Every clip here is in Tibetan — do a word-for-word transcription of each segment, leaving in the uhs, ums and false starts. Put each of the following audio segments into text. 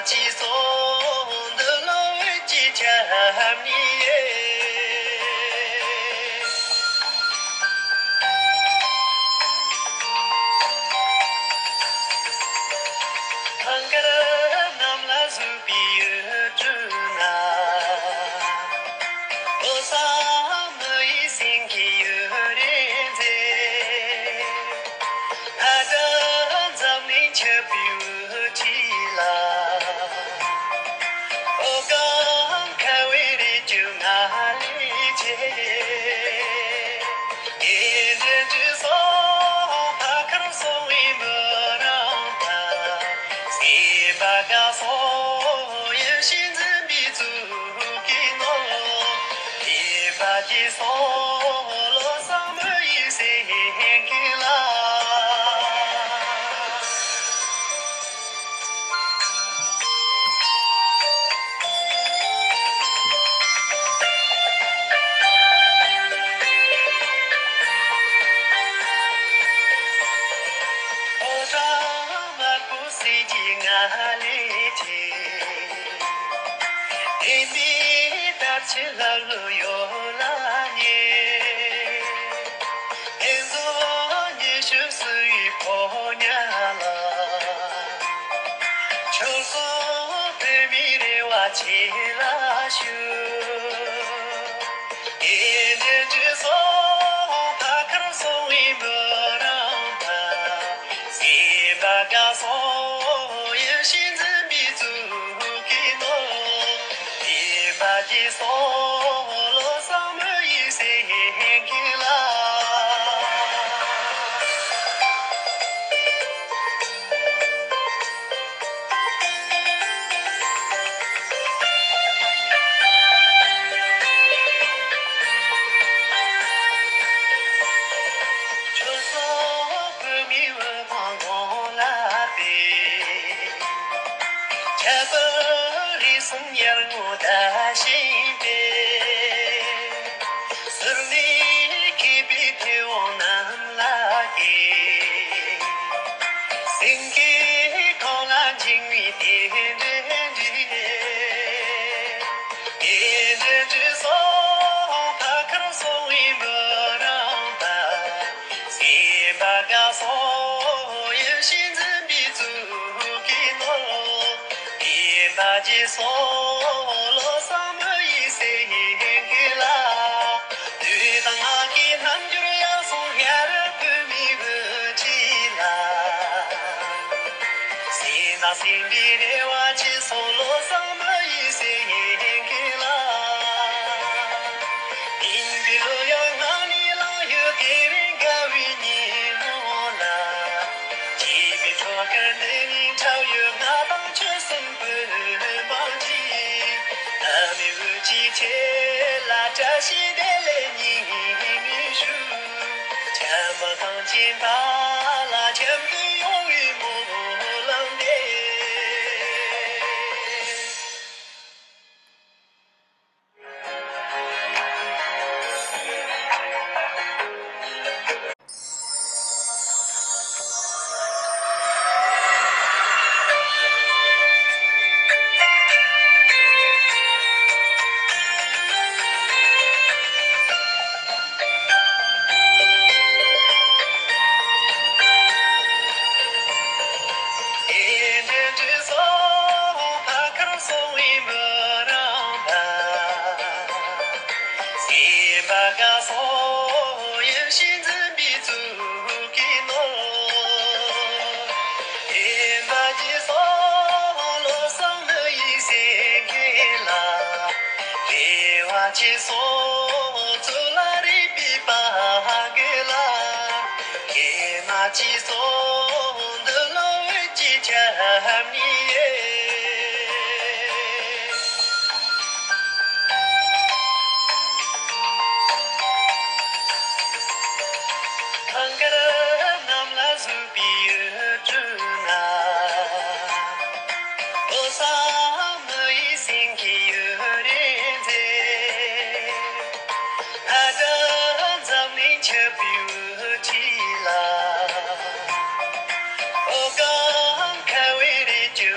ཅི་སོང་འདི་ལོ་བོད་ཀྱི་ཁྱབ་ནི་ཡེ། ཐང་དཀར་གནམ་ལ་ཟུག་པའི་ཡུལ་གྲུ་ན། ལོ་གསར་མི་ཡི་སེང་གེ་ཡུ་རེ་མཛེས། ང་དང་འཛམ་གླིང་ཆགས་པའི་དབུ་ཁྲིད་ལ། ཨོ་གང་ཁ་བའི་རི་རྒྱུད་ང་ལས་ཆེ། དེ་འདྲ་འདྲ་སོང་ཕ་ཁར་སོང་བའི་མི་རང་ད། སེམས་པ་དགའ་སོང་ཡིད་བཞིན་འཛིན་པའི་གཙུག་གི་ནོར། དེ་པ་ཀྱི་སོང་ལོ་གསར་མི་ཡི་སེང་གེ་ལ། ཕོ་བྲང་དམར་པོ་གསེར་གྱི་ང་ལས་ཆེ། དེ་ནས་དར་ཆེན་ལྷ་ལུ་ཡོ་ལ་ཉེ། ཕན་ཚུན་ཉེ་ཞུ་སུ་ཡི་ཕོ་ཉ་ལ། ཆོལ་གསུམ་བོད་མིའི་རེ་བ་ཆེ་ལ་ཞུ། དེ་འདྲ་འདྲ་སོང་ཕ་ཁར་སོང་བའི་མི་རང་ད། སེམས་པ་དགའ་སོང་ཡིད་བཞིན་འཛིན་པའི་གཙུག་གི་ནོར། དེ་པ་ཀྱི་སོང་ལོ་གསར་མི་ཡི་སེང་གེ་ལ། ཆོལ་གསུམ་བོད་མིའི་དབུ་འཕང་དགུང་ལ་གཏད། ཁྱད་པར་རིགས་གསུམ་ཡར་ངོ་ཟླ་བཞིན་སྤེལ། ཟུར་ནས་མཁས་པའི་མཐེ་བོང་གནམ་ལ་བསྐྱེད། སེང་གེ་ཁོང་ལ་འཇིགས་མེད་གདན་འདྲེན་འདྲི། དེ་འདྲ་འདྲ་སོང་ཕ་ཁར་སོང་བའི་མི་རང་ད། སེམས་པ་དགའ་སོང་ཡིད་བཞིན་འཛིན་པའི་གཙུག་གི་ནོར། དེ་པ་ཀྱི་སོང་ལོ་གསར་མི་ཡི་སེང་གེ་ལ། དུས་དང་སྔ་གའི་རྣམ་འགྱུར་ཡར་སོང་ཡར་བོད་མིའི་བུ་ཁྲིད་ལ། སེམས་དང་སེམས་པའི་རེ་བ་ཆེ་སོང་ལོ་གསར་མི་ཡི་སེང་གེ་ལ། ཡིན་པའི་ལོ་ཡང་སྔ་ནས་ལང་ཡོད་དེ་རིང་དགའ་བའི་ཉིན་མོ་ལ། སྐྱིད་པའི་བྲོ་གར་འདི་ནས་འཁྲབ་ཡོད་ང་དང་ཆོལ་གསུམ་བོད་འབངས་ཀྱིས། བླ་མའི་དབུ་ཁྲིད་ཆེ་ལ་བཀྲ་ཤིས་བདེ་ལེགས་སྙིང་ནས་ཞུ། ཁྱིམ་གང་ཅི་འདྲ་ལ་ཁྱིམ་དུ་ཡོང་བའི་སྨོན་ལམ་འདེབས། དེ་འདྲ་འདྲ་སོང་ཕ་ཁར་སོང་བའི་མི་རང་ད། སེམས་པ་དགའ་སོང་ཡིད་བཞིན་འཛིན་པའི་གཙུག་གི་ནོར། དེ་འདྲ་འདྲ་སོང་ལོ་གསར་མི་ཡི་སེང་གེ་ལ། དེ་བ་ཅི་སོང་ཚུལ་ལ་རིག་པའི་པ་གི་ལ། ཀྱེ་མ་ཅི་སོང་འདི་ལོ་བོད་ཀྱི་ཁྱབ་ནི་ཡེ། ཐང་དཀར་གནམ་ལ་ཟུག་པའི་ཡུལ་གྲུ་ན། ལོ་གསར་མི་ཡི་སེང་གེ་ཡུ་རེ་མཛེས། ང་དང་འཛམ་གླིང་ཆགས་པའི་དབུ་ཁྲིད་ལ། ཨོ་གང་ཁ་བའི་རི་རྒྱུད་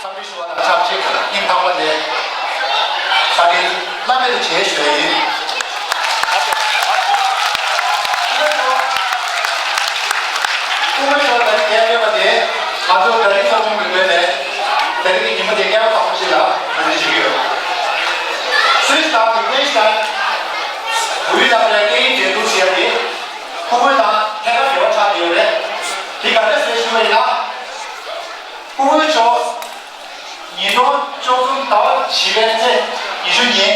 འཚམས་འདྲི་ཞུ་བ་དང་ཆབས་ཅིག་སྙིང་ཐག་པ་ནས་བཀའ་དྲིན་བླ་མེད་དུ་ཆེ་ཞུ་ཡ་ཡིན། སྐུ་ངོ་མཆོག་ད་རིང་འདིར་ཕེབས་པ་དེ་ང་ཚོ་གྲ་སྒྲིག་ཚོགས་ཆུང་གི་ངོས་ནས་ད་རིང་གི་ཉིན་མོ་དེ་སྐལ་བ་བཟང་པོ་ཞིག་ལ་ངོས་འཛིན་ཞུ་གི་ཡོད། སུད་སི་དང་ལིག་ཏེན་ཤི་ཏན་བོད་ཡིག་སློབ་གྲྭའི་སྐད་ཡིག་འགྲན་བསྡུར་ཟེར་ཡ་དེ་ཕྲུ་གུ་དང་ཐད་ཀར་འབྲེལ་བ་ཆགས་བསྡད་ཡོད་རེད། དེ་ག་འདྲ་ཟེར་ཞུ་བ་ཡིན་ན། སྐུ་ངོ་མཆོག་ཉིས་སྟོང་བཅུ་གསུམ་ཟླ་བ་བཞི་པའི་ཚེས་ཉི་ཤུ་ཉིན་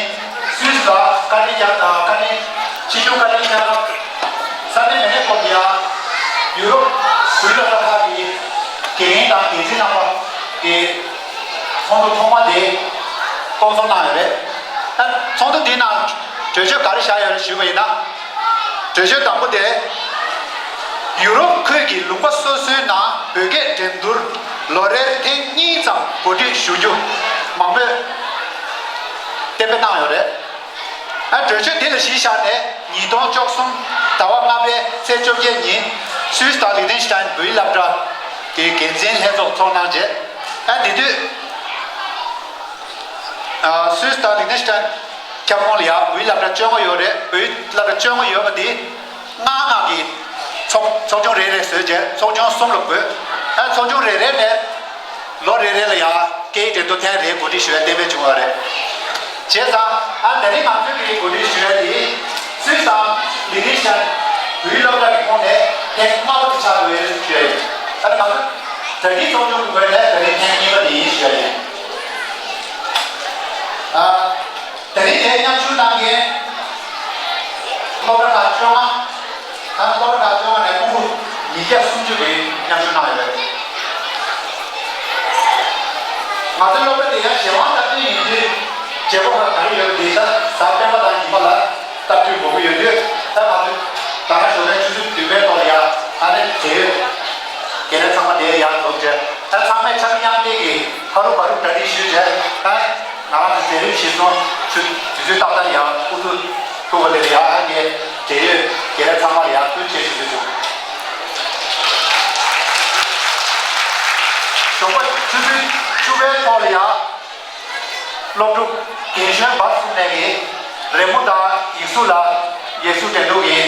སུད་སི་ལ་བཀའ་དྲིན་བསྐྱངས་དང་བཀའ་དྲིན་ཆེ་ཆུང་བཀའ་དྲིན་བསྐྱངས་སྐབས་ས་གནས་མེ་ནེ་ཀོབ་ཡ་ཡུ་རོབ་བོད་སློབ་གྲྭ་ཁག་གི་དགེ་རྒན་དང་འགན་འཛིན་རྣམ་པ་གི་ཚོགས་འདུ་ཐོག་མ་དེ་སྐོང་ཚོགས་གནང་ཡོད་རེད། ད་ཚོགས་འདུ་འདིའི་ནང་གྲོས་ཆོད་ག་རེ་བཞག་ཡོད་རེད་ཞུས་པ་ཡིན་ན། གྲོས་ཆོད་དང་པོ་དེ། ཡུ་རོབ་ཁུལ་གྱི་ལུང་པ་སོ་སོའི་ནང་བོད་སྐད་འགྲན་བསྡུར་ལོ་རེར་ཐེངས་གཉིས་ཙམ་གོ་སྒྲིག་ཞུ་རྒྱུ་མང་མོས་གཏན་འབེབས་གནང་ཡོད་རེད། ཨ་གྲོས་ཆོད་འདི་ལ་གཞི་བཞག་ནས་ཉིས་སྟོང་བཅུ་གསུམ་ཟླ་བ་ལྔ་པའི་ཚེས་བཅོ་བརྒྱད་ཉིན་སུད་སི་དང་ལིག་ཏེན་ཤི་ཏན་བོད་ཡིག་སློབ་གྲྭ་གི་འགན་འཛིན་ལྷན་ཚོགས་ཚོགས་གནང་རྗེས། ཨ་དེ་དུས། ཨ་སུད་སི་དང་ལིག་ཏེན་ཤི་ཏན་ཁྱབ་ཁོངས་ལ་ཡང་བོད་ཡིག་སློབ་གྲྭ་བཅོ་ལྔ་ཡོད་རེད། བོད་ཡིག་སློབ་གྲྭ་བཅོ་ལྔ་ཡོད་པ་འདི་ལྔ་ལྔ་གི་ཚོགས་ཚོགས་ཆུང་རེ་རེ་བཟོས་རྗེས་ཚོགས་ཆུང་གསུམ་ལ་བགོས། ཨ་ཚོགས་ཆུང་རེ་རེ་ནས་ལོ་རེ་རེ་ལ་ཡང་སྐད་ཡིག་འགྲན་བསྡུར་ཐེངས་རེ་གོ་སྒྲིག་ཞུ་ཡ་གཏན་འབེབས་བྱུང་བ་རེད། བྱས་ཙང་ཨ་ད་རིང་ང་ཚོས་ཀྱི་གོ་སྒྲིག་ཞུ་ཡ་འདི་སུད་སི་དང་ལིག་ཏེན་ཤི་ཏན་བོད་ཡིག་སློབ་གྲྭ་གི་ཁོངས་ནས་ཐེངས་ལྔ་པ་དེ་ཆགས་འགྲོ་ཡོད་ཞུ་ཡ་ཡིན། ཨ་ནི་ང་ཚོ་ད་རིང་ཚོགས་ཆུང་གི་ངོས་ནས་ད་རིང་ཐེངས་གཉིས་པ་དེ་ཡིན་ཞུ་ཡ་ཡིན། ཨ། དེ་རིང་དེ་མཉམ་ཞུགས་གནང་མཁན་སློབ་གྲྭ་ཁག་བཅོ་ལྔ། ད་སློབ་གྲྭ་ཁག་བཅོ་ལྔ་ནས་ཕྲུ་གུ་ཉིས་བརྒྱ་སུམ་ཅུ་རེ་མཉམ་ཞུགས་གནང་ཡོད་རེད། ང་ཚོའི་སློབ་གྲྭ་དེ་ཡང་གཞན་དབང་སྟབས་བསྟུན་ཡིན་དུས་བྱེད་སྒོ་ཁག་ག་རེ་ཡོད་པ་དེ་ད་གཟའ་སྤེན་པ་དང་ཉི་མ་ལ་སྟབས་བསྟུན་དགོས་ཀྱི་ཡོད་དུས་ད་ང་ཚོས་ཟླ་བ་ཞོགས་པའི་ཆུ་ཚོད་བདུན་པའི་ཐོག་ལ་ཡང་ཨ་ནི་དེ་ཡོད། དེ་ནས་ཚང་མ་དེ་ཡར་འཛོམས་བྱས། ད་ཚང་མས་འཆམ་མཉམ་དེ་གི་ཕ་རུ་བ་རུ་གྲ་སྒྲིག་ཞུས་བྱས། ད་ང་རང་ཚོ་མཛད་རིམ་གཞིར་བཟུང་ཚུ་དུས་ཚོད་ཏག་ཏག་ཡར་སྐུ་ཚུགས་ཐུག་པ་དེ་ལ་ཡང་ཨ་ནི་འབྲེལ་ཡོད་དགེ་ལས་ཚང་མ་ལ་ཡང་ཐུགས་རྗེ་ཆེ་ཞུ་རྒྱུ་བྱུང་། ཞོགས་པ་ཆུ་ཚོད་བཅུ་པའི་ཐོག་ལ་ཡང་། སློབ་ཕྲུག་རྒན་གཞོན་བར་གསུམ་ནས་ཀྱི་རི་མོ་དང་ཡིག་གཟུགས་ལ་ཡིག་གཟུགས་འགྲན་བསྡུར་གྱི་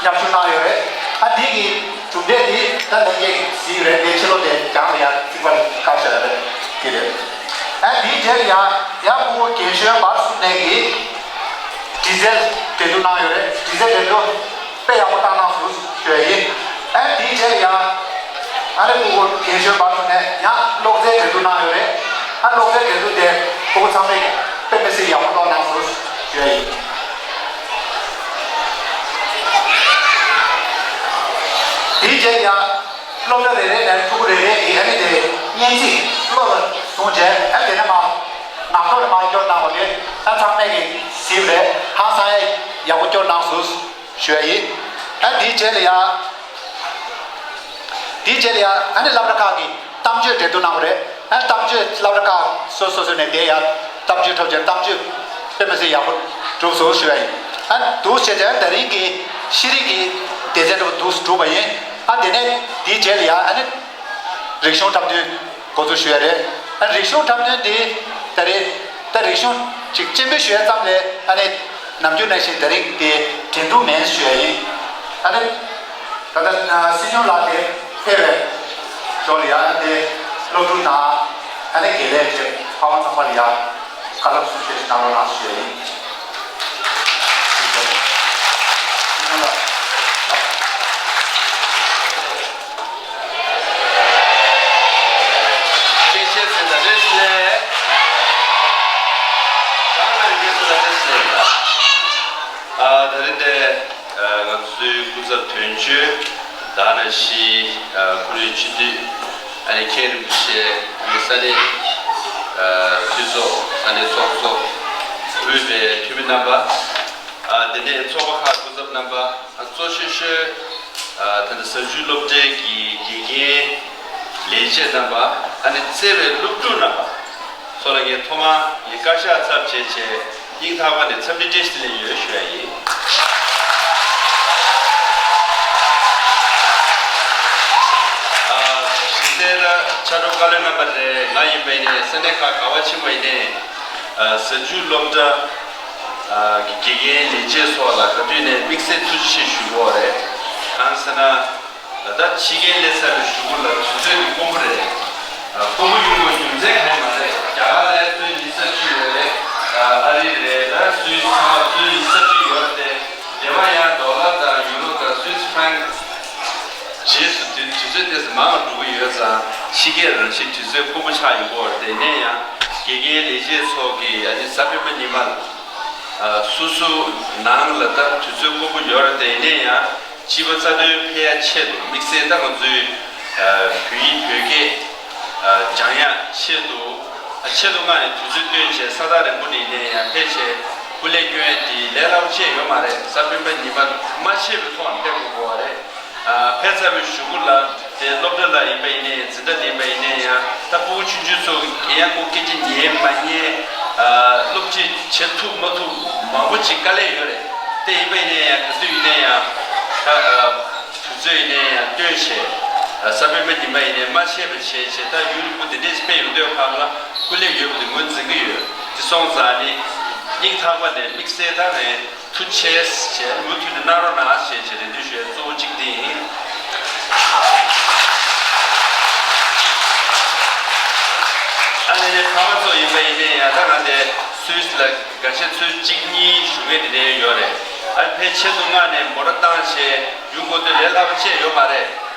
མཉམ་ཞུགས་གནང་ཡོད་རེད། ཨ་འདི་གི་གྲུབ་འབྲས་འདི་ད་ལྷན་རྒྱས་ཀྱིས་གཟིགས་ཡོད་རེད། དེ་ཕྱི་ལོགས་དེ་གྱང་ལ་ཡང་རྩིག་པ་བཀག་བཞག་ཡོད་རེད། དེ་རེད། ཨ་འདིའི་རྗེས་ལ་ཡང་ཡང་ཕྲུ་གུ་རྒན་གཞོན་བར་གསུམ་ནས་ཀྱི་དྲི་རྩད་འགྲན་བསྡུར་གནང་ཡོད་རེད། དྲི་རྩད་འགྲན་བསྡུར། དཔེ་ཡག་པོ་བཏང་གནང་སོང་ཞུ་ཡ་ཡིན། ཨ་དེའི་རྗེས་ལ་ཡང་ཨ་ནི་ཕྲུ་གུ་རྒན་གཞོན་བར་དུ་ནས་ཡང་གློག་རྫས་འགྲན་བསྡུར་གནང་ཡོད་རེད། ཨ་གློག་རྫས་འགྲན་བསྡུར་དེ་ཕྲུ་གུ་ཚང་མས་དཔེ་མི་སྲིད་ཡག་པོ་བཏང་གནང་སོང་ཞུ་ཡ་ཡིན། དེའི་རྗེས་ལ་ཡང་སློབ་གྲྭ་རེ་རེ་ནས་ཕྲུ་གུ་རེ་རེ་ཡིས་ཨ་ནི་དེ་སྙན་ཚིག་བློ་ལ་བཟུང་རྗེས་ཨ་དེ་ནས་མར་ངག་ཐོག་ནས་མར་སྐྱོར་གནང་བ་དེ་ཨ་ཚང་མས་ཀྱིས་གཟིགས་པ་རེད། ཧང་སང་ཡག་པོ་སྐྱོར་གནང་སོང་། ཞུ་ཡ་ཡིན། ཨ་དེའི་རྗེས་ལ་ཡ། དེའི་རྗེས་ལ་ཡ་ཨ་ནི་སློབ་གྲྭ་ཁག་གི་གཏམ་བརྗོད་འགྲན་བསྡུར་གནང་བ་རེད། ཨ་གཏམ་བརྗོད་སློབ་གྲྭ་ཁག་སོ་སོ་སོ་ནས་དེ་ཡ་གཏམ་བརྗོད་འཁྲབ་བྱས་གཏམ་བརྗོད་དཔེ་མི་སྲིད་ཡག་པོ་གྲུབ་སོང་ཞུ་ཡ་ཡིན། ཨ་འདུག་བྱས་ཙང་ད་རིང་གི་ཤེས་རིག་གི་སྡེ་ཚན་འདྲ་པོ་འདུག་གྲུབ་པ་ཡིན། ཨ་དེ་ནས་དེའི་རྗེས་ལ་ཡ་ཨ་ནི་རིག་གཞུང་འཁྲབ་སྟོན་འགོ་འཛུགས་ཞུ་ཡ་རེད། ཨ་རིག་གཞུང་འཁྲབ་སྟོན་དེ་ད་རེས་ད་རིག་གཞུང་ ཅིག་སྤྱན་འབུལ་ཞུ་ཡ་ཙམ་ལས་ཨ་ནི་ནམ་རྒྱུན་ནང་བཞིན་དེ་རིང་དེ་འགྲན་བསྡུར་མིན་ཞུ་ཡ་ཡིན། ཨ་ནི་ད་ལྟ་སྲིད་སྐྱོང་ལགས་དེ་ཕེབས་པའི་ཞོར་ལ་ཡ་དེ་སློབ་ཕྲུག་དང་ཨ་ནི་དགེ་ལས་ཀྱི་ཕ་མ་ཚང་མ་ལ་ཡ་བཀའ་སློབ་གསུང་བཤད་ཞིག་གནང་རོགས་གནང་ཞུ་ཡ་ཡིན། སྲིད་སྐྱོང་ལགས། སྐད་ཆ་ཟེར་ད་རེས་ལས། རང་ལ་ཡོད་ཟེར་ད་རེས་ལས་ལ། ཨ་ད་རེས་དེ་ང་ཚོའི་སྐུ་ཚབ་དོན་གཅོད་ད་ནང་བཞིན་ཁོ་རའི་སྤྱི་འཐུས་ཨ་ནི་མཁན་རིན་པོ་ཆེ་ས་གནས་འཐུས་ཚོགས་ས་གནས་ཚོགས་གཙོ་དབུས་པའི་འཐུས་མི་རྣམ་པ། དེ་ནས་ཚོགས་པ་ཁག་སྐུ་ཚབ་རྣམ་པ། གཙོ་ཆེ་ཤོས་ད་ལྟ་ཟ་འཇུ་སློབ་གྲྭའི་གི་དགེ་རྒན་ལས་བྱེད་རྣམ་པ། ཨ་ནི་བརྩེ་བའི་སློབ་ཕྲུག་རྣམ་པ་ཚོ་ལ་ངས་ཐོག་མར་ངས་བཀའ་ཤག་ཚབ་བྱས་བྱས་སྙིང་ཐག་པ་ནས་འཚམས་འདྲི་བཀྲ་ཤིས་བདེ་ལེགས་ཡོད་ཞུ་ཡ་ཡིན། གཞི་རྩའི་ཕྱག་རོགས་བཀའ་བློན་རྣམ་པ་རེད། ང་ཡིན་པ་ཡིན་ནའི་ས་གནས་ཁག་ག་བ་ཕྱིན་པ་ཡིན་ནའི་ཟ་འཇུ་སློབ་གྲྭ་གི་དགེ་རྒན་ལས་བྱེད་སོགས་ལ་ག་དུས་ནས་དམིགས་བསལ་ཐུགས་རྗེ་ཆེ་ཞུ་དགོས་རེད། གང་ཟེར་ན། ད་ཕྱི་རྒྱལ་སླེབས་ཚར་བའི་གཞུག་གུ་ལ་དུས་ཚོད་ཀྱི་དཀོན་པོ་རེད། དཀོན་པོ་ཡོང་དགོས་རྒྱུ་མཚན་གང་ཡང་མ་རེད། རྒྱ་གར་ལ་ཚོད་ཉི་ཤུ་རྩ་བཞི་ཡོད་རེད། ཨ་རི་རེད། ད་སུད་སི་ཚང་མ་ཚོད་ཉི་ཤུ་རྩ་བཞི་ཡོད་རེད་དེ། དེ་བ་ཡང་ཌོ་ལར་དང་ཡུ་རོ་དང་སུད་སི་ཧྥ་རན་རྗེས་སུ་དུས་དུས་ཚོད་ཏོག་ཙམ་མང་བ་འགྲོ་གི་ཡོད་ཙང་ཕྱི་རྒྱལ་རང་བཞིན་དུས་ཚོད་དཀོན་པོ་ཆགས་ཡོང་གི་ཡོད་རེད་དེ། ཡིན་ན་ཡང་དགེ་རྒན་ལས་བྱེད་ཚོ་གིས་ཨ་ནི་གཟའ་སྤེན་པ་ཉི་མ་ལ་སོ་སོ་ནང་ལ་ད་དུས་ཚོད་དཀོན་པོ་ཡོད་རེད་དེ། ཡིན་ན་ཡང་། སྤྱི་པ་རྩ་དོན་འཕེལ་ཡ་ཆེད་དུ་དམིགས་བསལ་ད་ང་ཚོའི་བོད་ཡིག་བོད་སྐད་སྦྱང་ཡ་ཆེད་དུ་ཆེད་དུ་མངགས་ནས་དུས་ཚོད་བཏོན་བྱས་ས་ཐག་རིང་པོ་ནས་ནས་ཡང་ཕེབས་བྱས་སྐུ་ལས་སྐྱོན་ཡ་དེ་ལས་སླ་པོ་ཅིག་ཡོད་མ་རེད། གཟའ་སྤེན་པ་ཉི་མ་མ་ཆད་པའི་ཐོག་ནས་ཕེབས་དགོས་པ་རེད། ཕེབས་ཚར་བའི་གཞུག་གུ་ལ་དེ་སློབ་གྲྭ་ལ་ཡིན་པ་ཡིན་ནའི་འཛིན་གྲྭ་ལ་ཡིན་པ་ཡིན་ནའི་ཡང་ད་ཕྲུ་གུ་ཆུང་ཆུང་ཚོ་ཡང་ཁོ་སྐད་ཆ་ཉན་མ་ཉན་སློབ་ཁྲིད་བྱེད་ཐུབ་མ་ཐུབ་མང་པོ་ཅིག་དཀའ་ལས་ཡོད་རེད། དེ་ཡིན་པ་ཡིན་ནའི་ཡང་ག་དུས་ཡིན་ནའི་ཡང་ད། དུས་ཚོད་ཡིན་ནའི་ཡང་བཏོན་བྱས། གཟའ་སྤེན་པ་ཉི་མ་ཡིན་ནའི་མ་ཆད་པ་བྱས་བྱས་ད་ཡུན་རིང་པོ་འདི་འདྲས་ཕེབས་ཡོང་དུས་ཁག་ལ་སྐུ་ལས་ཡོད་པ་དེ་ངོས་འཛིན་གྱི་ཡོད། དེ་སོང་ཙང་ནི་སྙིང་ཐག་པ་ནས་དམིགས་བསལ་ད་རེད་ཐུགས་རྗེ་ཆེ་ཞེས་མུ་མཐུད་ནས་གནང་རོགས་གནང་ཞེས་བྱས་རེ་འདུན་ཞུ་ཡ་གཙོ་བོ་གཅིག་དེ་ཡིན། ཨ་ནི་ནི་ཕ་མ་ཚོ་ཡིན་པ་ཡིན་ནའི་ཡང་ད་ང་དེ་སུད་སི་ལ་འགའ་ཤས་ཚོད་གཅིག་གཉིས་བཞུགས་མཁན་དེ་འདྲ་ཡོད་རེད། ཨ་ནི་ཕལ་ཆེར་དུ་མངགས་ནས་མོ་ཊ་བཏང་བྱས་ཡོང་དགོས་དུས་ལས་སླ་པོ་ཅིག་ཡོད་མ་རེད།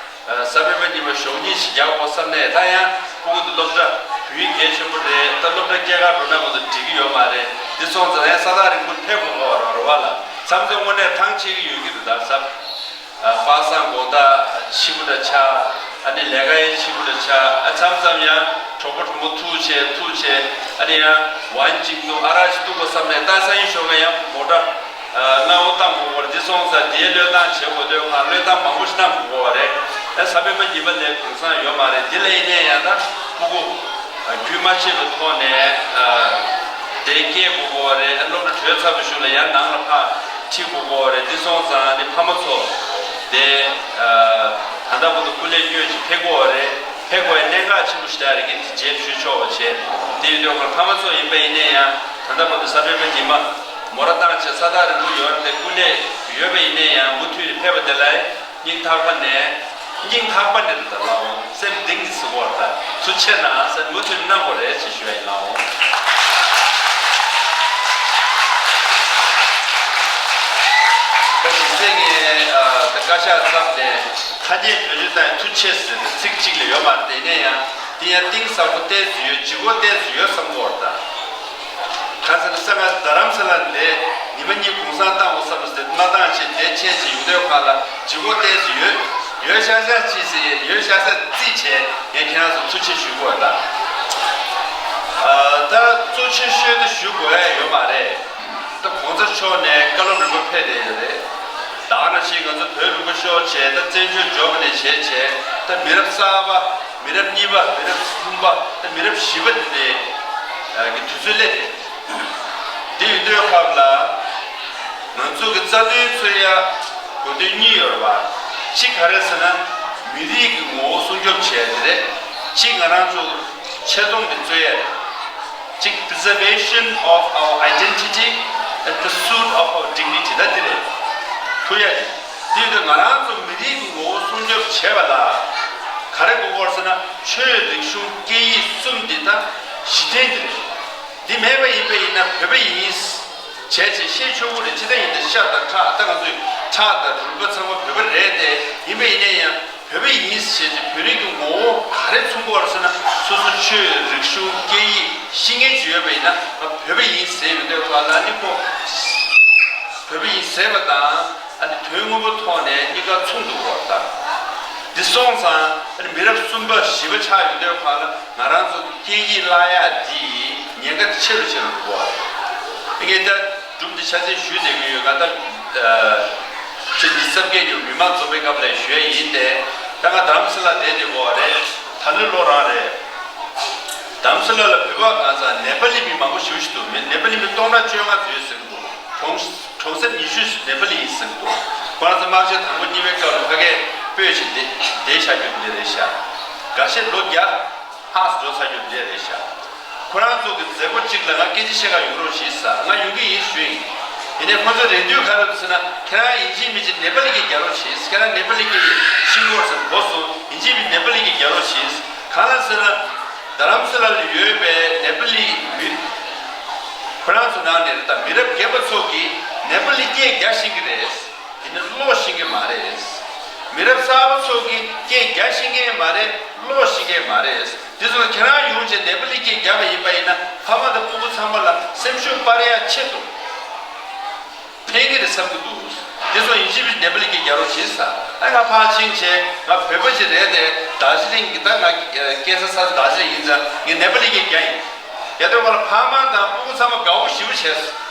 གཟའ་སྤེན་པ་ཉི་མ་ཞོགས་ཉིན་ཞིག་རྒྱག་དགོས་བསམ་ནས་ད་ཡང་ཕྲུ་གུ་འདི་སློབ་གྲྭ་བོད་ཡིག་གལ་ཆེན་པོ་རེད། ད་སློབ་གྲྭ་སྐྱེལ་གར་འགྲོ་ན་མ་གཏོགས་འགྲིག་གི་ཡོད་མ་རེད། འདི་སོང་ཙང་ཡང་ས་ཐག་རིང་པོ་ཕེབས་དགོས་པ་རེད་བ་ལ་མཚམས་མཚམས་དངོས་གནས་ཐང་ཆད་ཀྱི་ཡོད་ཀྱི་འདུག་ད་གཟའ་པ་སངས་དགོང་དག་ཕྱི་པོ་འདྲ་ཆགས། ཨ་ནི་ལས་ཀ་ཡང་ཕྱི་པོ་འདྲ་ཆགས། ཨ་མཚམས་མཚམས་ཡང་གྲོགས་པོ་གྲོགས་མོ་ཐུག་བྱས་ཐུག་བྱས་ཨ་ནི་ཡང་ཝའིན་གཅིག་འཐུང་ཨ་རག་ཞིག་འཐུང་དགོས་བསམ་ནས་ད་སང་ཉིན་ཞོགས་ཀ་ཡང་མོ་ཊ་གནང་བ་བཏང་དགོས་པ་རེད། འདི་སོང་ཙང་དེའི་བློས་བཏང་བྱེད་དགོས་དུས་ཁག་བློས་བཏང་མང་པོ་ཞིག་གནང་དགོས་པ་རེད། ཨ་གཟའ་སྤེན་པ་ཉི་མ་ལས་གུང་སེང་ཡོད་མ་རེད། འདི་ལ་ཡིན་ནའི་ཡང་ད་ཕྲུ་གུ་རྒྱུན་མ་ཆད་པའི་ཐོག་ནས་དེ་སྐྱེལ་དགོས་དགོས་པ་རེད། སློབ་གྲྭ་གྲོལ་ཚར་བའི་གཞུག་ལ་ཡང་ནང་ལ་ཕར་ཁྲིད་དགོས་དགོས་པ་རེད། འདི་སོང་ཙང་ནི་ཕ་མ་ཚོ་དེ་ད་ལྟ་བར་དུ་སྐུ་ལས་སྐྱོན་ཞིག་ཕེབས་དགོས་པ་རེད། ཕེབས་དགོས་པའི་གནད་འགག་ཆེན་པོ་ཞིག་རེད། ངས་དེ་རྗེས་ཞུ་ཆོག་པ་བྱས། དེ་ཡིན་དུས་ཁོང་ཕ་མ་ཚོ་ཡིན་པ་ཡིན་ནའི་ཡང་ད་ལྟ་བར་དུ་གཟའ་སྤེན་པ་ཉི་མ་མོ་ཊ་བཏང་བྱས་ས་ཐག་རིང་པོ་ཡོད་རེད་དེ་སྐུ་ལས་ཡོད་པ་ཡིན་ནའི་ཡང་མུ་མཐུད་ནས་ཕེབས་པ་དེ་ལ་སྙིང་ཐག་པ་ནས་སྙིང་ཐག་པ་ནས་ད་ལའོ་སེམས་གཏིང་ནས་ཟེར་བ་ད་ཐུགས་རྗེ་ཆེ་གནང་ཟེར་མུ་མཐུད་གནང་དགོས་རེད་ཅེས་ཞུ་ཡ་ཡིན་ལའོ། ད་གཞི་རྩའི་ངས་ད་བཀའ་ཤག་ཚབ་ནས་ཐ་སྙད་བེད་སྤྱོད་བཏང་ཡ་ཐུགས་རྗེ་ཆེ་ཟེར་ཚིག་གཅིག་ལས་ཡོད་མ་རེད། དེ་ནས་ཡང་དེ་ཡང་གཏིང་ཟབ་པོ་བལྟས་སུ་ཡོད་ལྗིད་ཁོག་བལྟས་སུ་ཡོད་བསམ་གོ་བ་ད། ག་ཚོད་ན་ས་ང་རྡ་རམ་ས་ལ་འདི་ཉི་མ་གཉིས་གུང་སེང་བཏང་དགོས་བསམ་ཟེར་མ་བཏང་བྱས་དེ་ཆད་བྱས་ཡོང་དུས་ཁ་ལ་ལྗིད་ཁོག་བལྟས་སུ་ཡོད། ཡོད་ཤག་ཤག་ཅིག་ཟེར་ཡོད་ཤག་ཤག་རྩིས་བྱས་ངས་ཁྱེད་རང་ཚོ་ཐུགས་རྗེ་ཆེ་ཞུ་དགོས་ད། ད་གཙོ་ཆེ་ཤོས་དེ་ཞུ་དགོས་ཡ་ཡོད་མ་རེད། ད་གོང་ས་མཆོག་ནས་བཀའ་སློབ་རིམ་པ་ཕེབས་བསྡད་ཡོད་རེད། ད་ག་ནང་བཞིན་ང་ཚོ་བོད་ལུང་པ་ཤོར་བྱས་ད་བཙན་བྱོལ་འབྱོར་བ་ནས་བྱས་བྱས་ད་མི་རབས་གསར་པ་མི་རབས་གཉིས་པ་མི་རབས་གསུམ་པ་ད་མི་རབས་བཞི་པ་དེ་འདྲའི་གི་དུས་ཚོད་སླེབས་རེད། དེ་ཡིན་དུས་སྐབས་ལ་ང་ཚོ་གི་རྩ་དོན་རྩོད་ཡ་དགོས་དོན་གཉིས་ཡོད་རེད་བ། གཅིག་ག་རེ་ཟེར་ན་མི་རིགས་ཀྱི་ངོ་བོ་སྲུང་སྐྱོབ་བྱས་ཏེ་རེད། གཅིག་ང་རང་ཚོ་ཆེ་མཐོང་གི་རྩོད་ཡ་རེད། གཅིག preservation of our identity and pursuit of our dignity ད་འདི་རེད། ཐུགས་ཡ་ཅིག་དེ་ཡིན་དུས་ང་རང་ཚོ་མི་རིགས་ཀྱི་ངོ་བོ་སྲུང་སྐྱོབ་བྱེད་པ་ལ་ག་རེ་དགོས་ཀྱི་ཡོད་ཟེར་ན་ཆོས་རིག་གཞུང་སྐད་ཡིག་གསུམ་འདི་ད་གཞི་རྟེན་འདི་རེད། འདི་མེད་པ་ཡིན་པ་ཡིན་ན་བོད་པ་ཡིན། བྱས་ཅིག་ཤེས་ཆོག་གི་རེད། ཅི་ལྟར་ཡིན་ཏེ་ཤ་དང་ཁྲག་ད་ང་ཚོའི་ཁྲག་དང་རུས་པ་ཚང་མ་བོད་པ་རེད་དེ། ཡིན་པ་ཡིན་ན་ཡང་བོད་པ་ཡིན་ཞེས་ཀྱི་བོད་རིགས་ཀྱི་ངོ་བོ་ག་རེ་མཚོན་གྱི་ཡོད་ཟེར་ན་སོ་སོ་ཆོས་རིག་གཞུང་སྐད་ཡིག་ཤེས་མཁན་ཅིག་ཡོད་པ་ཡིན་ན་ང་བོད་པ་ཡིན་ཟེར་ཡོང་དུས་ཁ་ལ་ནི་ཁོ་བོད་པ་ཡིན་ཟེར་བ་དང་ཨ་ནི་དོན་དངོས་པོ་ཐོག་ནས་གཉིས་ཀ་མཚུངས་འདུག་གོ་ད། འདི་སོང་ཙང་ཨ་ནི་མི་རབས་གསུམ་པ་བཞི་པ་ཆགས་ཡོང་དུས་ཁ་ལ་ང་རང་ཚོ་སྐད་ཡིག་བརླག་ཡག་འདི་ཉེན་ཁ་ཆེ་རུ་ཆེ་རུ་འགྲོ་གི་ཡོད་རེད། ངས་ད་སྒྲུང་འདི་ཆ་ཚང་ཞུས་བསྡད་ཀྱི་ཡོད། ང་ད་ཨ་ཕྱི་ཉིས་སྟོང་བརྒྱད་ཀྱི་མི་མང་འཛོམས་པའི་སྐབས་ལ་ཞུ་ཡ་ཡིན་ཏེ། ད་ང་རྡ་རམ་ས་ལ་བསྡད་བསྡད་ཡོད་རེད། ད་ལོ་ལོ་རང་རེད། རྡ་རམ་ས་ལ་ལ་བོད་པ་གང་ཚང་ནེ་པ་ལི་མི་མང་པོ་ཞེ་པོ་ཅིག་འདུག་མི་ནེ་པ་ལི་མི་སྟོང་ཕྲག་བཅོ་ལྔ་ཙམ་ཡོད་ཟེར་གྱི་འདུག་གྲོང་གྲོང་གསེབ་ཉི་ཤུ་ནེ་པ་ལི་ཡིན་ཟེར་གྱི་འདུག་ཁོ་རང་ཚོ་དམག་ཆེན་དང་པོ་གཉིས་པའི་སྐབས་ལ་ཕ་གིར་སྤོས་བྱས་བསྡད་བསྡད་བཞག་རྒྱུ་དེ་འདྲ་རེད་ཤག་འགའ་ཤས་ལོ་བརྒྱ་ལྷག་འགྲོ་ཚར་རྒྱུ་དེ་འདྲ་རེད་ཤག་ཁོ་རང་ཚོ་གི་མཛད་སྒོ་གཅིག་ལ་ང་སྐད་ཆ་བཤད་ག་ཡོང་རོགས་ཞེས་ཟེར། ང་ཡོང་གི་ཡིན་ཞུས་ཡིན། ཡིན་ནའི་ཁོ་ཚོ་རེ་འདུན་ག་རེ་རེད་ཟེར་ན། ཁྱེད་རང་ཡིན་གཅིག་མིན་གཅིག་ནེ་པ་ལི་སྐད་རྒྱག་རོགས་ཞེས། ཁྱེད་རང་ནེ་པ་ལི་སྐད་ཤེས་ཀྱི་ཡོད་ཟེར་གོ་སོང་། ཡིན་གཅིག་མིན་ནེ་པ་ལི་སྐད་རྒྱག་རོགས་ཞེས། གང་ལ་ཟེར་ན། རྡ་རམ་ས་ལ་ལ་ཡོད་པའི་ནེ་པ་ལི་མི་ཁོ་རང་ཚོ་ནང་ནས་རེད། ད་མི་རབས་རྒན་པ་ཚོ་གིས་ནེ་པ་ལི་སྐད་རྒྱག་ཤེས་ཀྱི་རེད། ཡིན་ནའི་ཀློག་ཤེས་ཀྱི་མ་རེད། མི་རབས་གསར་པ་ཚོ་གིས་སྐད་རྒྱག་ཤེས་ཀྱི་མ་རེད། ཀློག་ཤེས་ཀྱི་མ་རེད། དེ་ཚོ་ཁྱེད་རང་ཡོང་བྱས་ནེ་པ་ལི་སྐད་རྒྱག་པ་ཡིན་པ་ཡིན་ན་ཕ་མ་དང་སྤུ་གུ་ཚང་མ་ལ་སེམས་ཤུགས་སྤར་ཡ་ཆེད་དུ་ཕན་གྱི་རེད་བསམ་གྱི་འདུག་དེ་ཚོ་ཡིན་གཅིག་མིན་གཅིག་ནེ་པ་ལི་སྐད་རྒྱག་རོགས་བྱེད་ཟེར། ཨ་ང་ཕར་ཕྱིན་བྱས་ང་བོད་པ་ཅིག་རེད་དེ། རྡོ་རྗེ་གླིང་གི་ད་ང་སྐྱེས་ས་ས་རྡོ་རྗེ་གླིང་ཡིན་ཙང་ངས་ནེ་པ་ལི་སྐད་རྒྱག་ཡིན། ཡ་དེ་བར་ལ་ཕ་མ་དང་སྤུ་གུ་ཚང་མ་དགའ་པོ་ཞེ་པོ་བྱས་སོང་།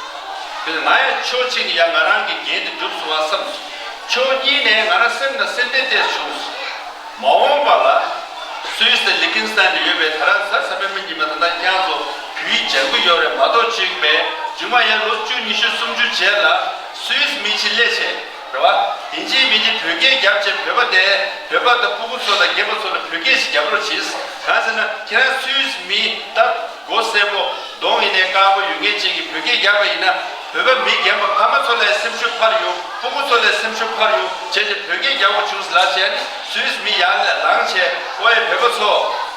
དེ་ང་ཡང་ཕྱོགས་གཅིག་ནས་ཡ་ང་རང་གི་འགན་དེ་འགྲུབ་སོང་བ་བསམ་སོང་། ཕྱོགས་གཉིས་ནས་ང་རང་སེམས་ནང་སེམས་ཁྲལ་ཏོག་ཙམ་བྱུང་སོང་། མ་འོངས་པ་ལ་སུད་སི་དང་ལི་ཁེན་སི་ཐན་ལ་ཡོད་པའི་ད་རང་ས་ས་པའི་མི་ཉི་མ་ད་ལྟ་ཁྱེད་རང་ཚོ་བོད་ཡིག་སྦྱང་གི་ཡོད་རེད་མ་གཏོགས་གཅིག་པས་རྗེས་མ་ཡང་ལོ་བཅུ་ཉི་ཤུ་སུམ་ཅུ་རྗེས་ལ་སུད་སི་མི་ཅིག་སླེབས་བྱས། རེད་བ། ཡིན་གཅིག་མིན་གཅིག་བོད་སྐད་རྒྱབ་བྱས་བོད་པ་དེ་བོད་པ་དང་སྤུ་གུ་ཚོ་དང་རྒན་པ་ཚོ་ལ་བོད་སྐད་ཞིག་རྒྱབ་རོགས་གྱིས། གང་ཟེར་ན་ཁྱེད་རང་སུད་སི་མི་ད་མགོ་སེར་པོ་གདོང་ཡིན་ནའི་དཀར་པོ་ཡོད་མཁན་ཅིག་གིས་བོད་སྐད་རྒྱབ་པ་ཡིན་ན་བོད་པ་མི་རྒན་པ་ཕ་མ་ཚོ་ལ་སེམས་ཤུགས་འཕར་ཡོང་། སྤུ་གུ་ཚོ་ལ་སེམས་ཤུགས་འཕར་ཡོང་བྱས་ཏེ་བོད་སྐད་རྒྱག་དགོས་བྱུང་ཟེར་ལབ་བྱས་ནས་སུད་སི་མི་ཡར་ལངས་བྱས་ཨོ་ཡ་བོད་པ་ཚོ་